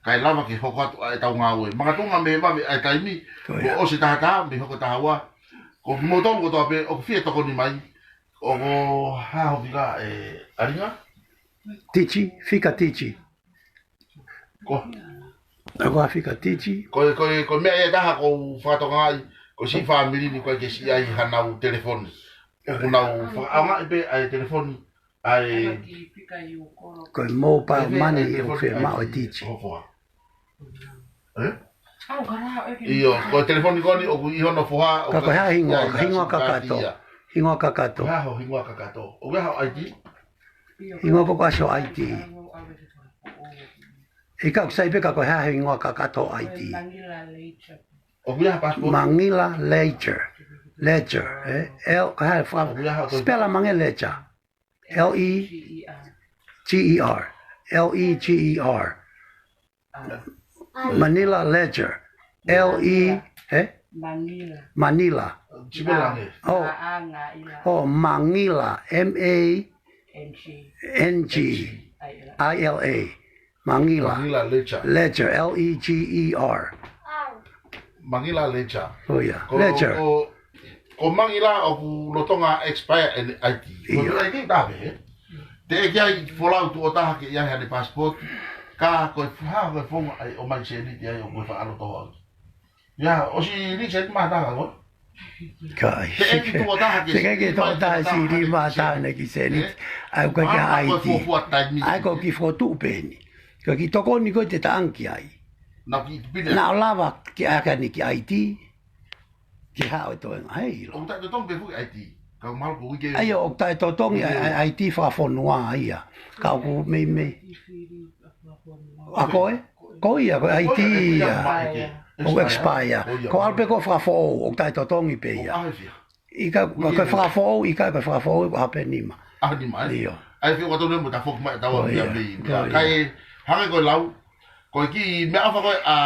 kae lava ke hoko atu ʻa e tau ngāue. Makatuʻunga mei he vave ʻa e taimi, ko ia. Kuo ʻosi tahataha, mei hoko tahaua. Ko kimoutolu kotoa pē, ʻoku fie tokoni mai, ʻoku hā ho fika ʻe ʻAlinga? Titi, fika Titi. Ko. ʻOku ʻi ai e fika Titi. Ko e, ko e, ko e meʻa ia ʻe taha ʻoku ou fakatokangaʻi, ko siʻi fāmili ni ʻoku ʻikai ke siʻi ʻi ai hanau telefoni. ʻOku nau fakaʻaongaʻi pē ʻa e telefoni, ʻa e. Ko e mobile money ʻoku fiemaʻu ʻe Titi. Hoko ā. Ē? ʻIo, ko e telefoni ko eni ʻoku ʻi hono foha, ka ko e hā e hingoa, ka hingoa kakato. Hingoa kakato. Ko e hā ho hingoa kakato. ʻOku ʻi ai ho I D? Hingoa ko ē ʻo e I D. ʻIkai ke sai pē ka ko e hā e hingoa kakato ʻo e I D. ʻOku ʻi ai ha passport? Mangila Ledger. Ledger, ē? L, ko e hā e fa-, ʻOku ʻi ai ha spell Mangila Ledger. L E G E R. L E G E R. Manila Ledger. L E, ē? Manila. Manila. Sipela ange. ʻO, ʻo Mangila, M A N G I L A. Mangila. Mangila Ledger. Ledger, L E G E R. Mangila Ledger. ʻO ia, ko, Ledger. Ko, ko Mangila ʻoku lolotonga expire ʻene I D. Ko e I D taha pē, ē? Teʻeki ai folau tuʻo taha ke ʻi ai haʻane passport. Ka ko e hā, ko e founga ai ʻo mai sēniti ai ʻoku faʻa ʻalu toho ʻaki. ʻIa, ʻosi lisi ʻe maha taha ko ē? ʻIkai. Teʻeki tuʻo taha ke, teʻeki tuʻo taha ke siʻi lima taha ne ki sēniti. ʻAi ko e kiʻi I D. ʻAi ko e kiʻi fokotuʻu pē eni. Ko e kiʻi tokoni ko ē te ta ʻange ki ai. Naʻa ʻoku lava ke ʻai ʻaki ʻene kiʻi I D. Ke hao e toenga. Hei ʻilo. ʻOku taʻetotongi pē foki I D. Ka mahalo ko e uike. ʻAi ʻoku taʻetotongi ʻa e I D fakafonua ia. Ka ʻoku meimei. ʻA ko ē? Ko ia, ko e I D ia. ʻOku expire. Ko e ʻalu pē ko e fakafoʻou, ʻoku taʻetotongi pē ia. ʻIkai, ko e fakafoʻou, ʻikai ko e fakafoʻou, ʻaho pē nima. ʻAho nima, ē? ʻIo. ʻAi fio ka tonu mo ta foki mai tau ia mei. Ko ia. Kae hangē ko e lau, ko e kiʻi meʻaʻofa ko ē ʻa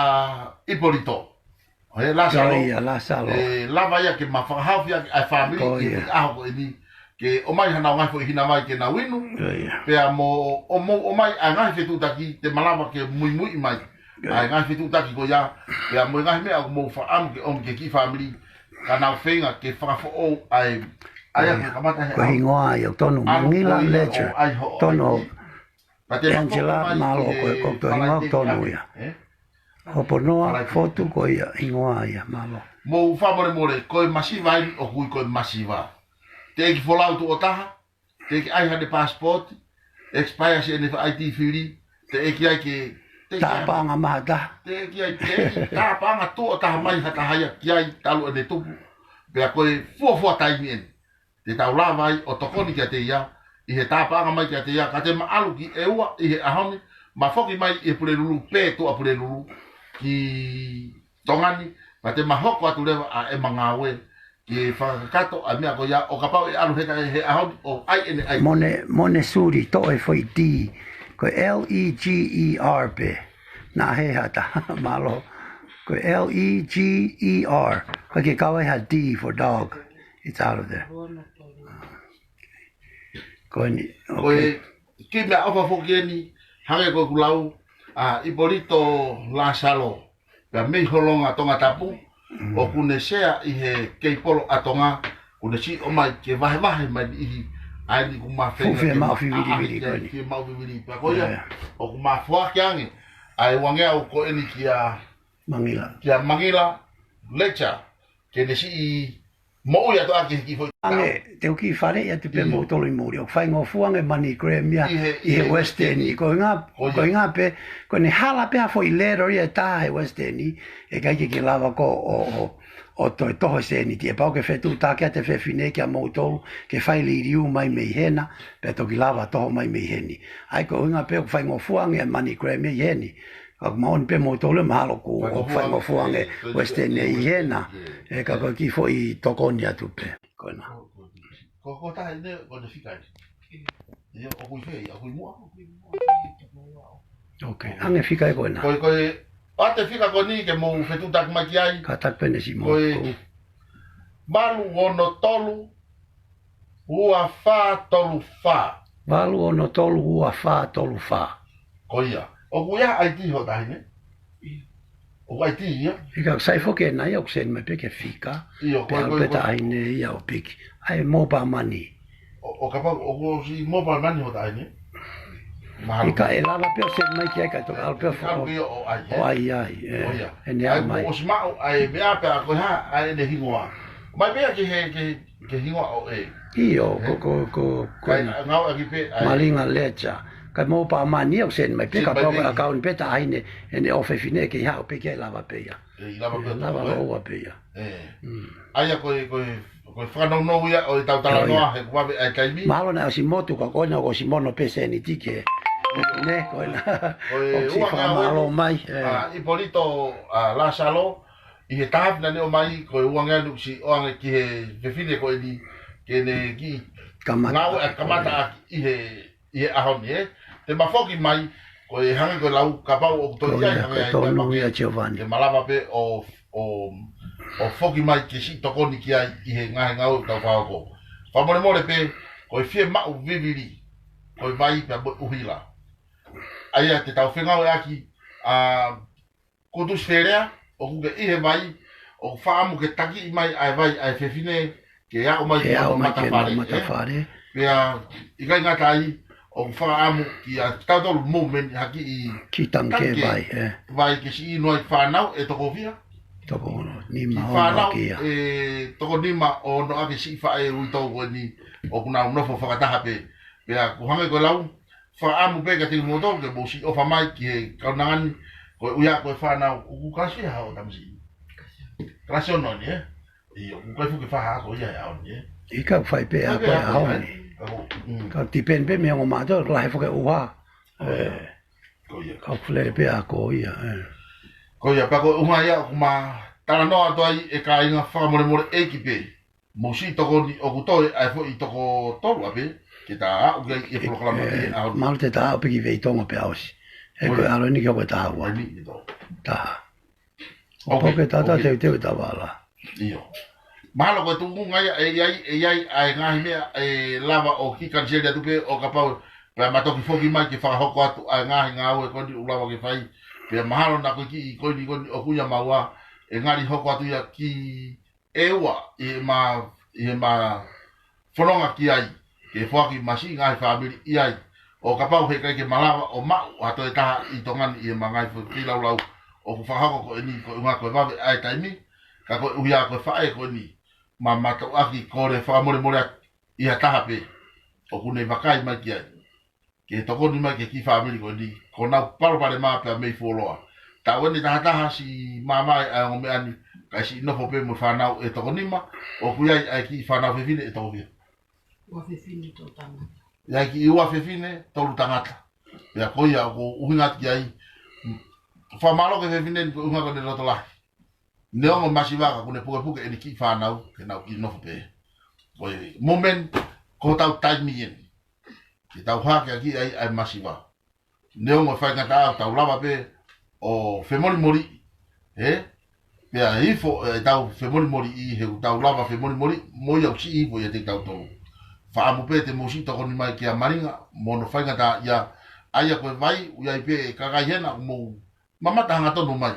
Ipolito. ʻE Lasalo. Ko ia, Lasalo. ʻE lava ia ke ma fakahaofi ʻa e fāmili ʻi he ʻaho ko eni. Ke ʻomai haʻanau ngaahi foʻi hina vai ke nau inu. Ko ia. Pea mo, ʻo mou ʻomai ʻa e ngaahi fetuʻutaki te malava ke muimui mai. Ko ia. ʻA e ngaahi fetuʻutaki ko ia. Pea mo e ngaahi meʻa ʻoku mou faʻamu ke ʻomi ki he kiʻi fāmili. Ka nau feinga ke fakafoʻou ʻa e, ʻa ia ko ia. Ko e kamata he ʻaho. Ko e hingoa ia ʻoku tonu, Mangila Ledger. Tonu. Angela, mālō, ko e, ko e hingoa ʻoku tonu ia. Hoponoa Fotu ko ia, hingoa ia, mālō. Mou fakamolemole, ko e masiva eni ʻoku ui ko e masiva. Teʻeki folau tuʻo taha, teʻeki ʻai haʻane passport, expire siʻene I D fili, teʻeki ai ke, teʻeki ai. Tāpaʻanga maha taha. Teʻeki ai, teʻeki tāpaʻanga tuʻo taha mai ha taha ia ki ai talu ʻene tupu. Pea ko e fuofua taimi eni. Te tau lava ai ʻo tokoni kiate ia, ʻi he tāpaʻanga mai kiate ia, ka te ma ʻalu ki ʻEua ʻi he ʻaho ni, ma foki mai ʻi he Pulelulu, pē Tuʻapulelulu, ki Tonga ni, ma te ma hoko atu leva ʻa ʻema ngāue, ke fakakakato ʻa e meʻa ko ia, ʻo kapau ʻe ʻalu heka he ʻaho ni, ʻo ʻai ʻene ʻai. Mone, mone suri, toʻo e foʻi D, ko e L E G E R pē, naʻa he hata, mālō, ko e L E G E R, ko e ke kau ai ha D for dog. It's out of there. Ko eni, ko e, okay. Kiʻi meʻaʻofa foki eni, hangē ko ʻeku lau, ʻa Ipolito Lasalo, pea mei Holonga Tongatapu, ʻoku ne sea ʻi he keipolo ʻa Tonga, ʻoku ne siʻi ʻomai ke vahevahe mai niʻihi, ʻa eni ʻoku ma feinga ke maʻu fivilivili ko eni. Ke maʻu fivilivili. Pea ko ia, ʻoku ma foaki ange, ʻa e uangeau ko eni kia Mangila. Kia Mangila, Ledger, ke ne siʻi moʻui atu ʻaki he kiʻi foʻi. Ange, te u kiʻi faleʻi atu pē moutolu ʻi muli. ʻOku faingofua ange MoneyGram ia ʻi he Western. Ko e ʻuhinga, ko e ʻuhinga pē, ko ʻene hala pē ha foʻi letter ia ʻe taha he Western, ʻe ʻikai ke ke lava ko ē ʻo, ʻo, ʻo toe toho sēniti. ʻE pau ke fetuʻutaki atu e fefine kia moutolu, ke fai liliu mai mei hena, pea toki lava toho mai mei heni. ʻAi ko e ʻuhinga pē ʻoku faingofua ange MoneyGram ia ʻi heni. Ka ʻoku moʻoni pē moutolu mahalo ʻoku faingofua ange Western ʻi hena. ʻE ka ko e kiʻi foʻi tokoni atu pē. Ko ena. Ko, ko, ko taha ʻene, ko ʻene fika ʻi. ʻIo, ʻoku ʻi fē, ʻoku ʻi muʻa. Okay, ange fika ē ko ena. Ko e, ko e, ʻoatu e fika ko eni ke mou fetuʻutaki mai ki ai. Kātaki pē ʻene siʻi mo. Ko e, valu ono tolu, ua fā tolu fā. Valu ono tolu, ua fā tolu fā. Ko ia. ʻOku ʻi ai ha I D ho taʻahine? ʻOku I D ia? Fika sai foki ena ia ʻoku send mai pē ke fika. ʻIo, ko e, ko e, ko e taʻahine ia ʻo piki. ʻAi mobile money. ʻO, ʻo kapau, ʻoku ʻosi mobile money ho taʻahine? Mahalo. Fika ʻe lava pē ʻo send mai ki ai ka toki ʻalu pē ʻo fo-, ʻalu pē ʻo ʻai, ʻo ʻai ai, ē. ʻO ia. ʻEne ʻai mai. ʻOsi maʻu ʻa e meʻa pea ko e hā, ʻa ʻene hingoa. Mai pē ia ki he, ki he, ki he hingoa ʻo e. ʻIo, ko, ko, ko, ko ʻena. Ngāueʻaki pē ʻa e. Malinga Ledger. Ka mobile money ʻoku send mai pē, kapau ko e account pē taʻahine, ʻene ʻofefine ke haʻu pē ke lava pē ia. ʻE, lava pē ia. Lava ʻo ua pē ia. ʻE. ʻA ia ko e, ko e Ko e fakanounou ia ʻo ʻetau talanoa, he kuo vave ʻa e taimi. Mahalo naʻe ʻosi motu ka ko ena kuo ʻosi mono pē sēniti ke. Ne, ko ena. Ko e ʻosi ua ngeau fakamālō mai, ē. ʻA, Ipolito, ʻa, Lasalo, ʻi he taha naʻa ne ʻomai, ko e ua ngeau ʻosi ʻoange ki he fefine ko eni, ke ne kiʻi kamata ngāue ʻaki, kamata ʻaki ʻi he, ʻi he ʻaho ni, ē. Te ma foki mai, ko e hangē ko e lau kapau ʻoku toe ʻi ai, hangē ko e ai tonu ia Giovanni. Te ma lava pē ʻo ʻo, ʻo foki mai ke siʻi tokoni ki ai ʻi he ngaahi ngāue ʻoku tau fakahoko. Fakamolemole pē, ko e fiemaʻu vivili, ko e vai pea mo e ʻuhila. ʻA ia te tau fengāueʻaki, ʻa, Kutusi Felea, ʻoku ke ʻi he vai, ʻoku fakaʻamu ke takiʻi mai ʻa e vai ʻa e fefine, ke aʻu mai ke ki aʻu hono mai ki hono matafale, ē? Matafale. Pea, ʻikai ngata ai, ʻoku fakaʻamu kiate kitautolu movement ha kiʻi kiʻi tangikē tangikē vai, ē. Vai ke siʻi inu ai fānau ʻe toko fiha? Toko nima, kiʻi ono fānau ʻaki ia. ʻE toko nima ʻo ono ʻaki siʻi faʻē uitou ko eni ʻoku nau nofo fakataha pē. Pea ʻoku hangē ko e lau, fakaʻamu pē kiate kimoutolu ke mou siʻi ʻofa mai ki he kaunanga ni, koeʻuhi ko e fānau ʻoku kalasi ha ʻo tamasiʻi. Kalasi ono ni, ē? ʻIo, ʻoku ʻikai fuʻu ke faha ko ia he ʻaho ni, ē? ʻIkai fai pē ʻa ko ia he ʻaho ni. Ka ko, mm. Ka depend pē mei he ongo mātuʻa, lahi fuʻu ke ʻuha. Ko ia. Ē. Ko ia. Ka ʻoku lele pē ʻa ko ia, ē. Ko ia, pea ko e ʻuhinga ia ʻoku ma talanoa atu ai ʻe kāinga, fakamolemole ʻEiki pē. Mou siʻi tokoni ʻoku toe ʻa e foʻi toko tolu ʻapē, ke ta aʻu ki ai ʻi he polokalama ʻi he ʻaho ni. Mahalo te ta aʻu pē ki Veitongo pea ʻosi. He ko e ʻalu eni ki he ko e taha ua. Eni ki to. Taha. ʻOku pau ke tau teuteu ʻetau vala. ʻIo. Mahalo ko e tuʻunga ia ʻe ʻi ai, ʻe ʻi ai ʻa e ngaahi meʻa ʻe lava ʻo kiʻi kaniseli atu pē ʻo kapau pea ma toki foki mai ke fakahoko atu ʻa e ngaahi ngāue ko eni ʻoku lava ke fai. Pea mahalo naʻa ko e kiʻi ko eni ko eni ʻoku ʻi ai maua ʻe ngali hoko atu ia ki ʻEua, ʻi heʻema, ʻi heʻema fononga ki ai, ke foaki masiʻi ngaahi fāmili ʻi ai. ʻO kapau heʻikai ke malava ʻo maʻu ha toe taha ʻi Tonga ni ʻi heʻema ngaahi foʻi feilaulau ʻoku fakahoko ko eni, ko e ʻuhinga ko e vave ʻa e taimi, ka koeʻuhi ko e faʻē ko eni, ma mātuʻaki kole fakamolemole atu ʻi ha taha pē ʻoku ne vakai mai ki ai ke tokoni mai ki he kiʻi fāmili ko eni, ko ʻenau palopalema pea mei fuoloa. Taʻu eni tahataha siʻi mamae ʻa e ongo meʻa ni, kae siʻi nofo pē mo e fānau ʻe toko nima, ʻoku ʻi ai ʻa e kiʻi fānau fefine ʻe toko fiha? Ua fefine, tolu tangata. ʻI ai kiʻi ua fefine, tolu tangata. Pea ko ia ʻoku ʻuhinga atu ki ai, fakamālō ki he fefine ni ko e ʻuhinga ko ʻene loto lahi. Neongo masiva ka ʻoku ne pukepuke ʻene kiʻi fānau, ke nau kiʻi nofo pē. Ko e moment, ko hotau taimi eni. Ke tau hake ʻaki ai ʻa e masiva. Neongo e faingataʻa ʻoku tau lava pē ʻo femolimoli, ē? Pea hifo ʻetau femolimoli ʻi he ʻoku tau lava femolimoli, mo ia ʻoku siʻi hifo ʻiate kitautolu. Fakaʻamu pē te mou siʻi tokoni mai kia Malinga, mo hono faingataʻaʻia, ʻa ia ko e vai, ʻoku ʻi ai pē ʻe kakai hena ʻoku mou mamata hangatonu mai.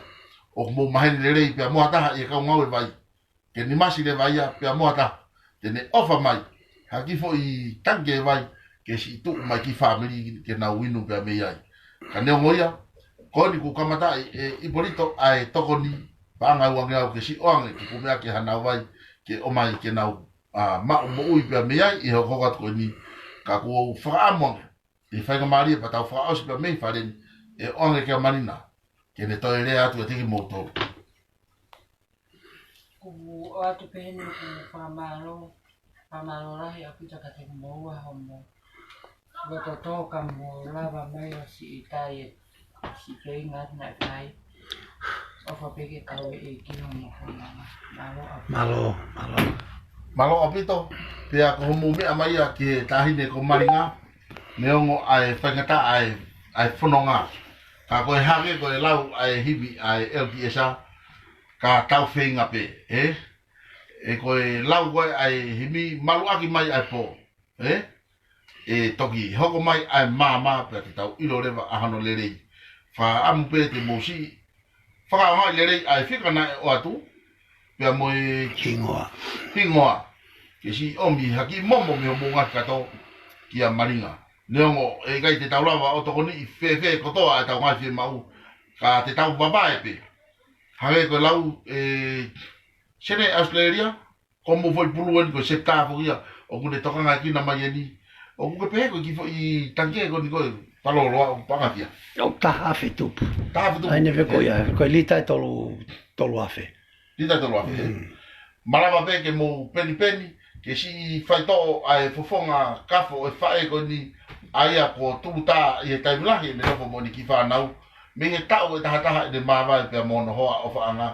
ʻOku mou maheni lelei pea mo ha taha ʻi he kau ngāue vai. Ke ne masi leva ia pea mo ha taha te ne ʻofa mai ha kiʻi foʻi tangikē vai ke siʻi tuʻu mai ki fāmili ke nau inu pea mei ai. Ka neongo ia, ko eni kuo kamataʻi ʻe Ipolito ʻa e tokoni paʻanga ua ngeau ke siʻi ʻoange ke kume ʻaki hanau vai ke ʻomai ke nau, ʻa, maʻu moʻui pea mei ai ʻi he hokohoko atu ko eni. Ka kuo u fakaʻamu ange ʻi he faingamālie pea tau fakaʻosi pea mei fale ni, ʻe ʻoange kia Malinga ke ne toe lea atu kiate kimoutolu. Kuo u ʻoatu pē heni ʻeku fakamālō, fakamālō lahi ʻaupito kiate kimoua hoʻomou loto tō ka mou lava mai ʻo siʻi tali e siʻi feinga naʻe fai. ʻOfa pē ke kau e ʻEiki hoʻomou fononga. Mālō ʻaupito. Mālō, mālō. Mālō ʻaupito, pea ko hoʻomou meʻa mai ia ki he taʻahine ko Malinga, neongo ʻa e faingataʻa ʻa e, ʻa e fononga. Ka ko e hangē ko e lau ʻa e himi ʻa e L T S A, ka tau feinga pē, ē? ʻE ko e lau ko ē ʻa e himi, maluʻaki mai ʻa e pō, ē? ʻE toki hoko mai ʻa e maama pea te tau ʻilo leva ʻa hono lelei. Fakaʻamu pē te mou siʻi fakaʻaongaʻi lelei ʻa e fika naʻe ʻoatu, pea mo e hingoa. Hingoa. Ke siʻi ʻomi ha kiʻi momo mei hoʻomou ngaahi kato kia Malinga. Neongo ʻe ʻikai te tau lava ʻo tokoniʻi fēfē kotoa ʻetau ngaahi fiemaʻu, ka te tau vavae pē. Hangē ko e lau ʻe Sene ʻAositelēlia, ko hoʻomou foʻi pulu eni ko e sepitā foki ia, ʻoku ne tokangaʻi kina mai eni. ʻOku ke pehē ko e kiʻi foʻi tangikē ko eni ko e palōloa ʻoku paʻanga fiha? ʻOku taha afe tupu. Taha afe tupu. ʻAi ne pē ko ia, ko e lita ʻe tolu, tolu afe. Lita ʻe tolu afe, ē? Mm. Malava pē ke mou penipeni ke siʻi faitoʻo ʻa e fofonga kafo ʻo e faʻē ko eni, ʻa ia kuo tulutā ʻi he taimi lahi ʻene nofo mo ʻene kiʻi fānau mei he taʻu ʻe tahataha ʻene māvae pea mo hono hoa ʻofaʻanga.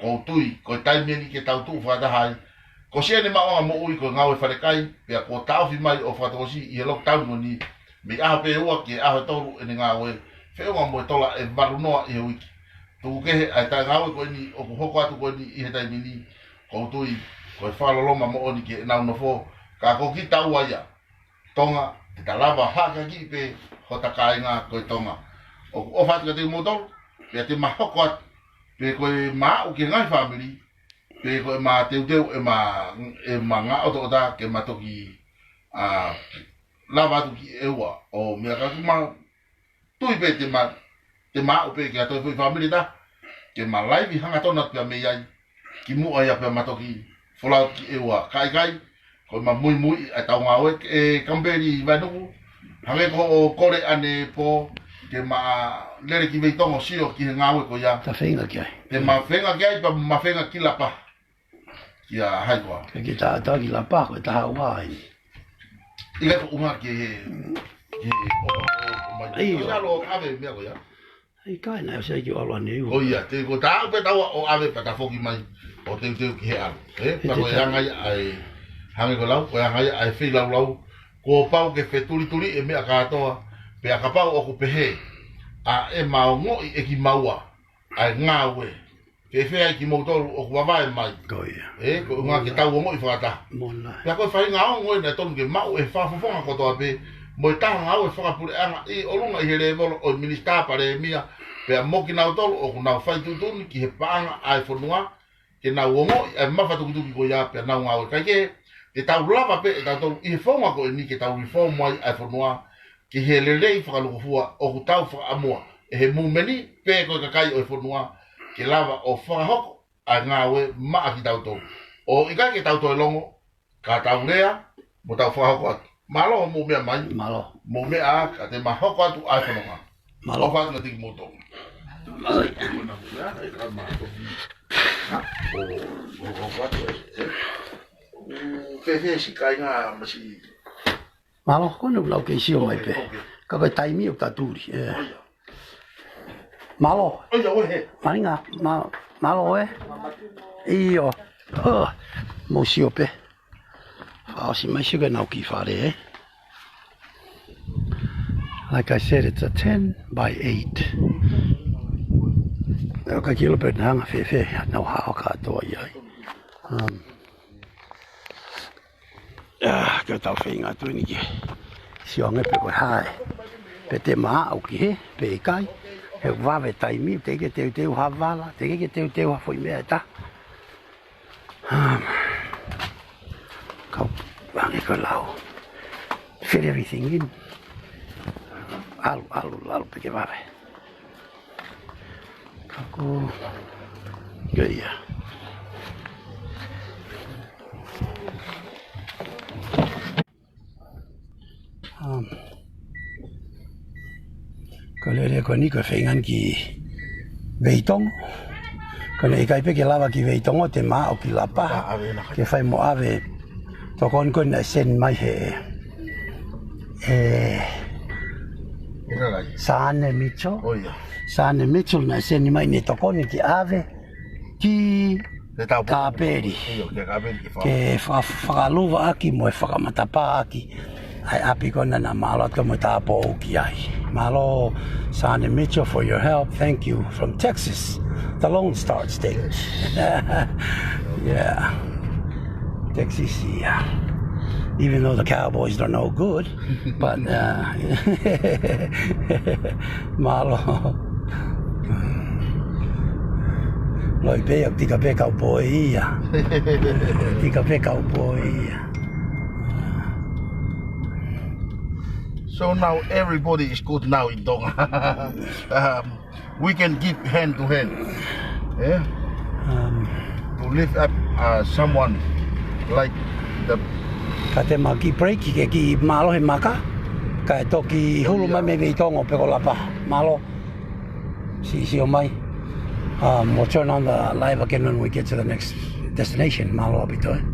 ʻOku ou tui ko e taimi eni ke tau tuʻu fakataha ai. Ko siʻene maʻuʻanga moʻui ko e ngāue falekai, pea kuo taʻofi mai ʻo fakatokosiʻi ʻi he lockdown ko eni, mei he ʻaho pē ʻe ua ki he ʻaho ʻe tolu ʻene ngāue, feʻunga mo e tola ʻe valu noa ʻi he uike. Tuku kehe ʻa e taʻe ngāue ko eni ʻoku hoko atu ko eni ʻi he taimi ni, ʻoku ou tui ko e fakaloloma moʻoni ki heʻenau nofo. Ka ko kitaua ia, Tonga, te ta lava hākeakiʻi pē hota kāinga ko e Tonga. ʻOku ʻofa atu kiate kimoutolu, pea te ma hoko atu, pe ko ʻema aʻu ki he ngaahi fāmili, pe ko ʻema teuteu ʻema, ʻema ngaʻotoʻota ke ma toki, ʻa, lava atu ki ʻEua ʻo meʻa ka ku ma tui pē te ma, te ma aʻu pē ki ha toe foʻi fāmili ta, ke ma laivi hangatonu atu pea mei ai, kimuʻa ia pea ma toki folau ki ʻEua. Ka ʻikai, ko ʻema muimui ʻa e tau ngāue ʻe Kamipeli Vainuku, hangē ko hoʻo kole ʻanepō, ke ma lele ki Veitongo sio ki he ngāue ko ia. Ta feinga ki ai. Te ma feinga ki ai, pea ma feinga ki Lapa. Kia hai koā? Ke kita ata ki Lapa, ko e taha ua ai. ʻIkai ko ʻunga ki he, ki he ʻofa ʻo, ʻo mai. ʻIo. Ko ia lo ʻave meʻa ko ia. ʻIkai naʻe ʻosi ai ki ʻalu ʻaneuhu. Ko ia, te ko ta aʻu pē taua ʻo ʻave pea ta foki mai ʻo teuteu ki he ʻalu. ʻE, pea ko e anga ia ʻa e, hangē ko e lau, ko e anga ia ʻa e feilaulau. Kuo pau ke fetulituli e meʻa kātoa, pea kapau ʻoku pehē ʻa ʻema ongoʻi ʻe kimaua ʻa e ngāue, fēfē ai kimoutolu ʻoku vavae mai? Ko ia. ʻE, ko e ʻuhinga ke tau ongoʻi fakataha. Mona. Pea ko e faʻahinga ongo ē naʻe tonu ke maʻu ʻe he fakafofonga kotoa pē, mo e taha ngāue fakapuleʻanga ʻi ʻolunga ʻi he lēvolo ʻo e minisitā palēmia, pea mo kinautolu ʻoku nau fai tuʻutuʻuni ki he paʻanga ʻa e fonua, ke nau ongoʻi ʻa e mafatukituki ko ia pea nau ngāue. Kaikehe, te tau lava pē ʻe tautolu ʻi he founga ko eni ke tau reform ai ʻa e fonua, ki he lelei fakalūkufua ʻoku tau fakaʻamua ʻe he movement pe ko e kakai ʻo e fonua, ke lava ʻo fakahoko ʻa e ngāue maʻa kitautolu. ʻO ʻikai ke tau toe longo, ka tau lea, mo tau fakahoko atu. Mālō hoʻomou meʻa mai. Mālō. Mou meʻa, ka te ma hoko atu ʻa e fononga. Mālō. ʻOfa atu kiate kimoutolu. Mālō. ʻO, ʻo, ʻo, ʻo, ʻo, ʻo, fēfē siʻi kāinga masi. Mālō, ko ʻene lau kei sio mai pē. ʻOke, ʻoke. Ka ko e taimi ʻoku ta tuli, ē. ʻO ia. Mālō. ʻO ia, ʻo e hē. Malinga, mā-, mālō ē. ʻIo. Huh. Mou sio pē. Fakaʻosi mai sio ke nau ki fale, ē. Like I said, it's a ten by eight. ʻOku ʻikai ke ʻilo pe ʻe hanga fēfē, nau hao kātoa ia ai. Um, Ah, ke tau feinga atu eni ke sio ange pe ko e hā ē. Pe te ma aʻu ki hē, pe ʻikai. He vave taimi, teʻeki ke teuteu ha vala, teʻeki ke teuteu ha foʻi meʻa ʻe taha. Um, kau ange ko e lau. Fit everything in. ʻAlu, ʻalu, ʻalu, pe ke vave. Ka ko, ko ia. Um, ko e lele ko eni ko e feinga ki Veitongo. Ko ʻene ʻikai pē ke lava ki Veitongo te ma aʻu ki Lapa. Lapa, ʻave na. Ke fai mo ʻave tokoni ko ē naʻe send mai he, he Sane Mitchell. ʻO ia. Sane Mitchell naʻe send mai ʻene tokoni ke ʻave ki Kāpeli. ʻIo, ki Kāpeli ke fa-, ke fa-, fakaluvaʻaki mo e fakamatapāʻaki ʻa e ʻapi ko ena naʻa ma ʻalu atu mo tāpōʻou ki ai. Mālō, Sane Mitchell, for your help. Thank you. From Texas, the Lone Star State. Yes. Yeah. Texas, yeah. Even though the Cowboys are no good, but, uh, mālō. Loi pē ia, tika pē kaupoi ia. Tika pē kaupoi ia. So now everybody is good now in Tonga. Um, we can give hand to hand. Yeah? Um, to lift up, uh, someone like the Ka te ma kiʻi break, ke kiʻi mālohi maka, kae toki hulu mai mei Veitongo pe ko Lapa. Mālō. Siʻi sio mai. Um, we'll turn on the live again when we get to the next destination, mālō ʻaupito, ē.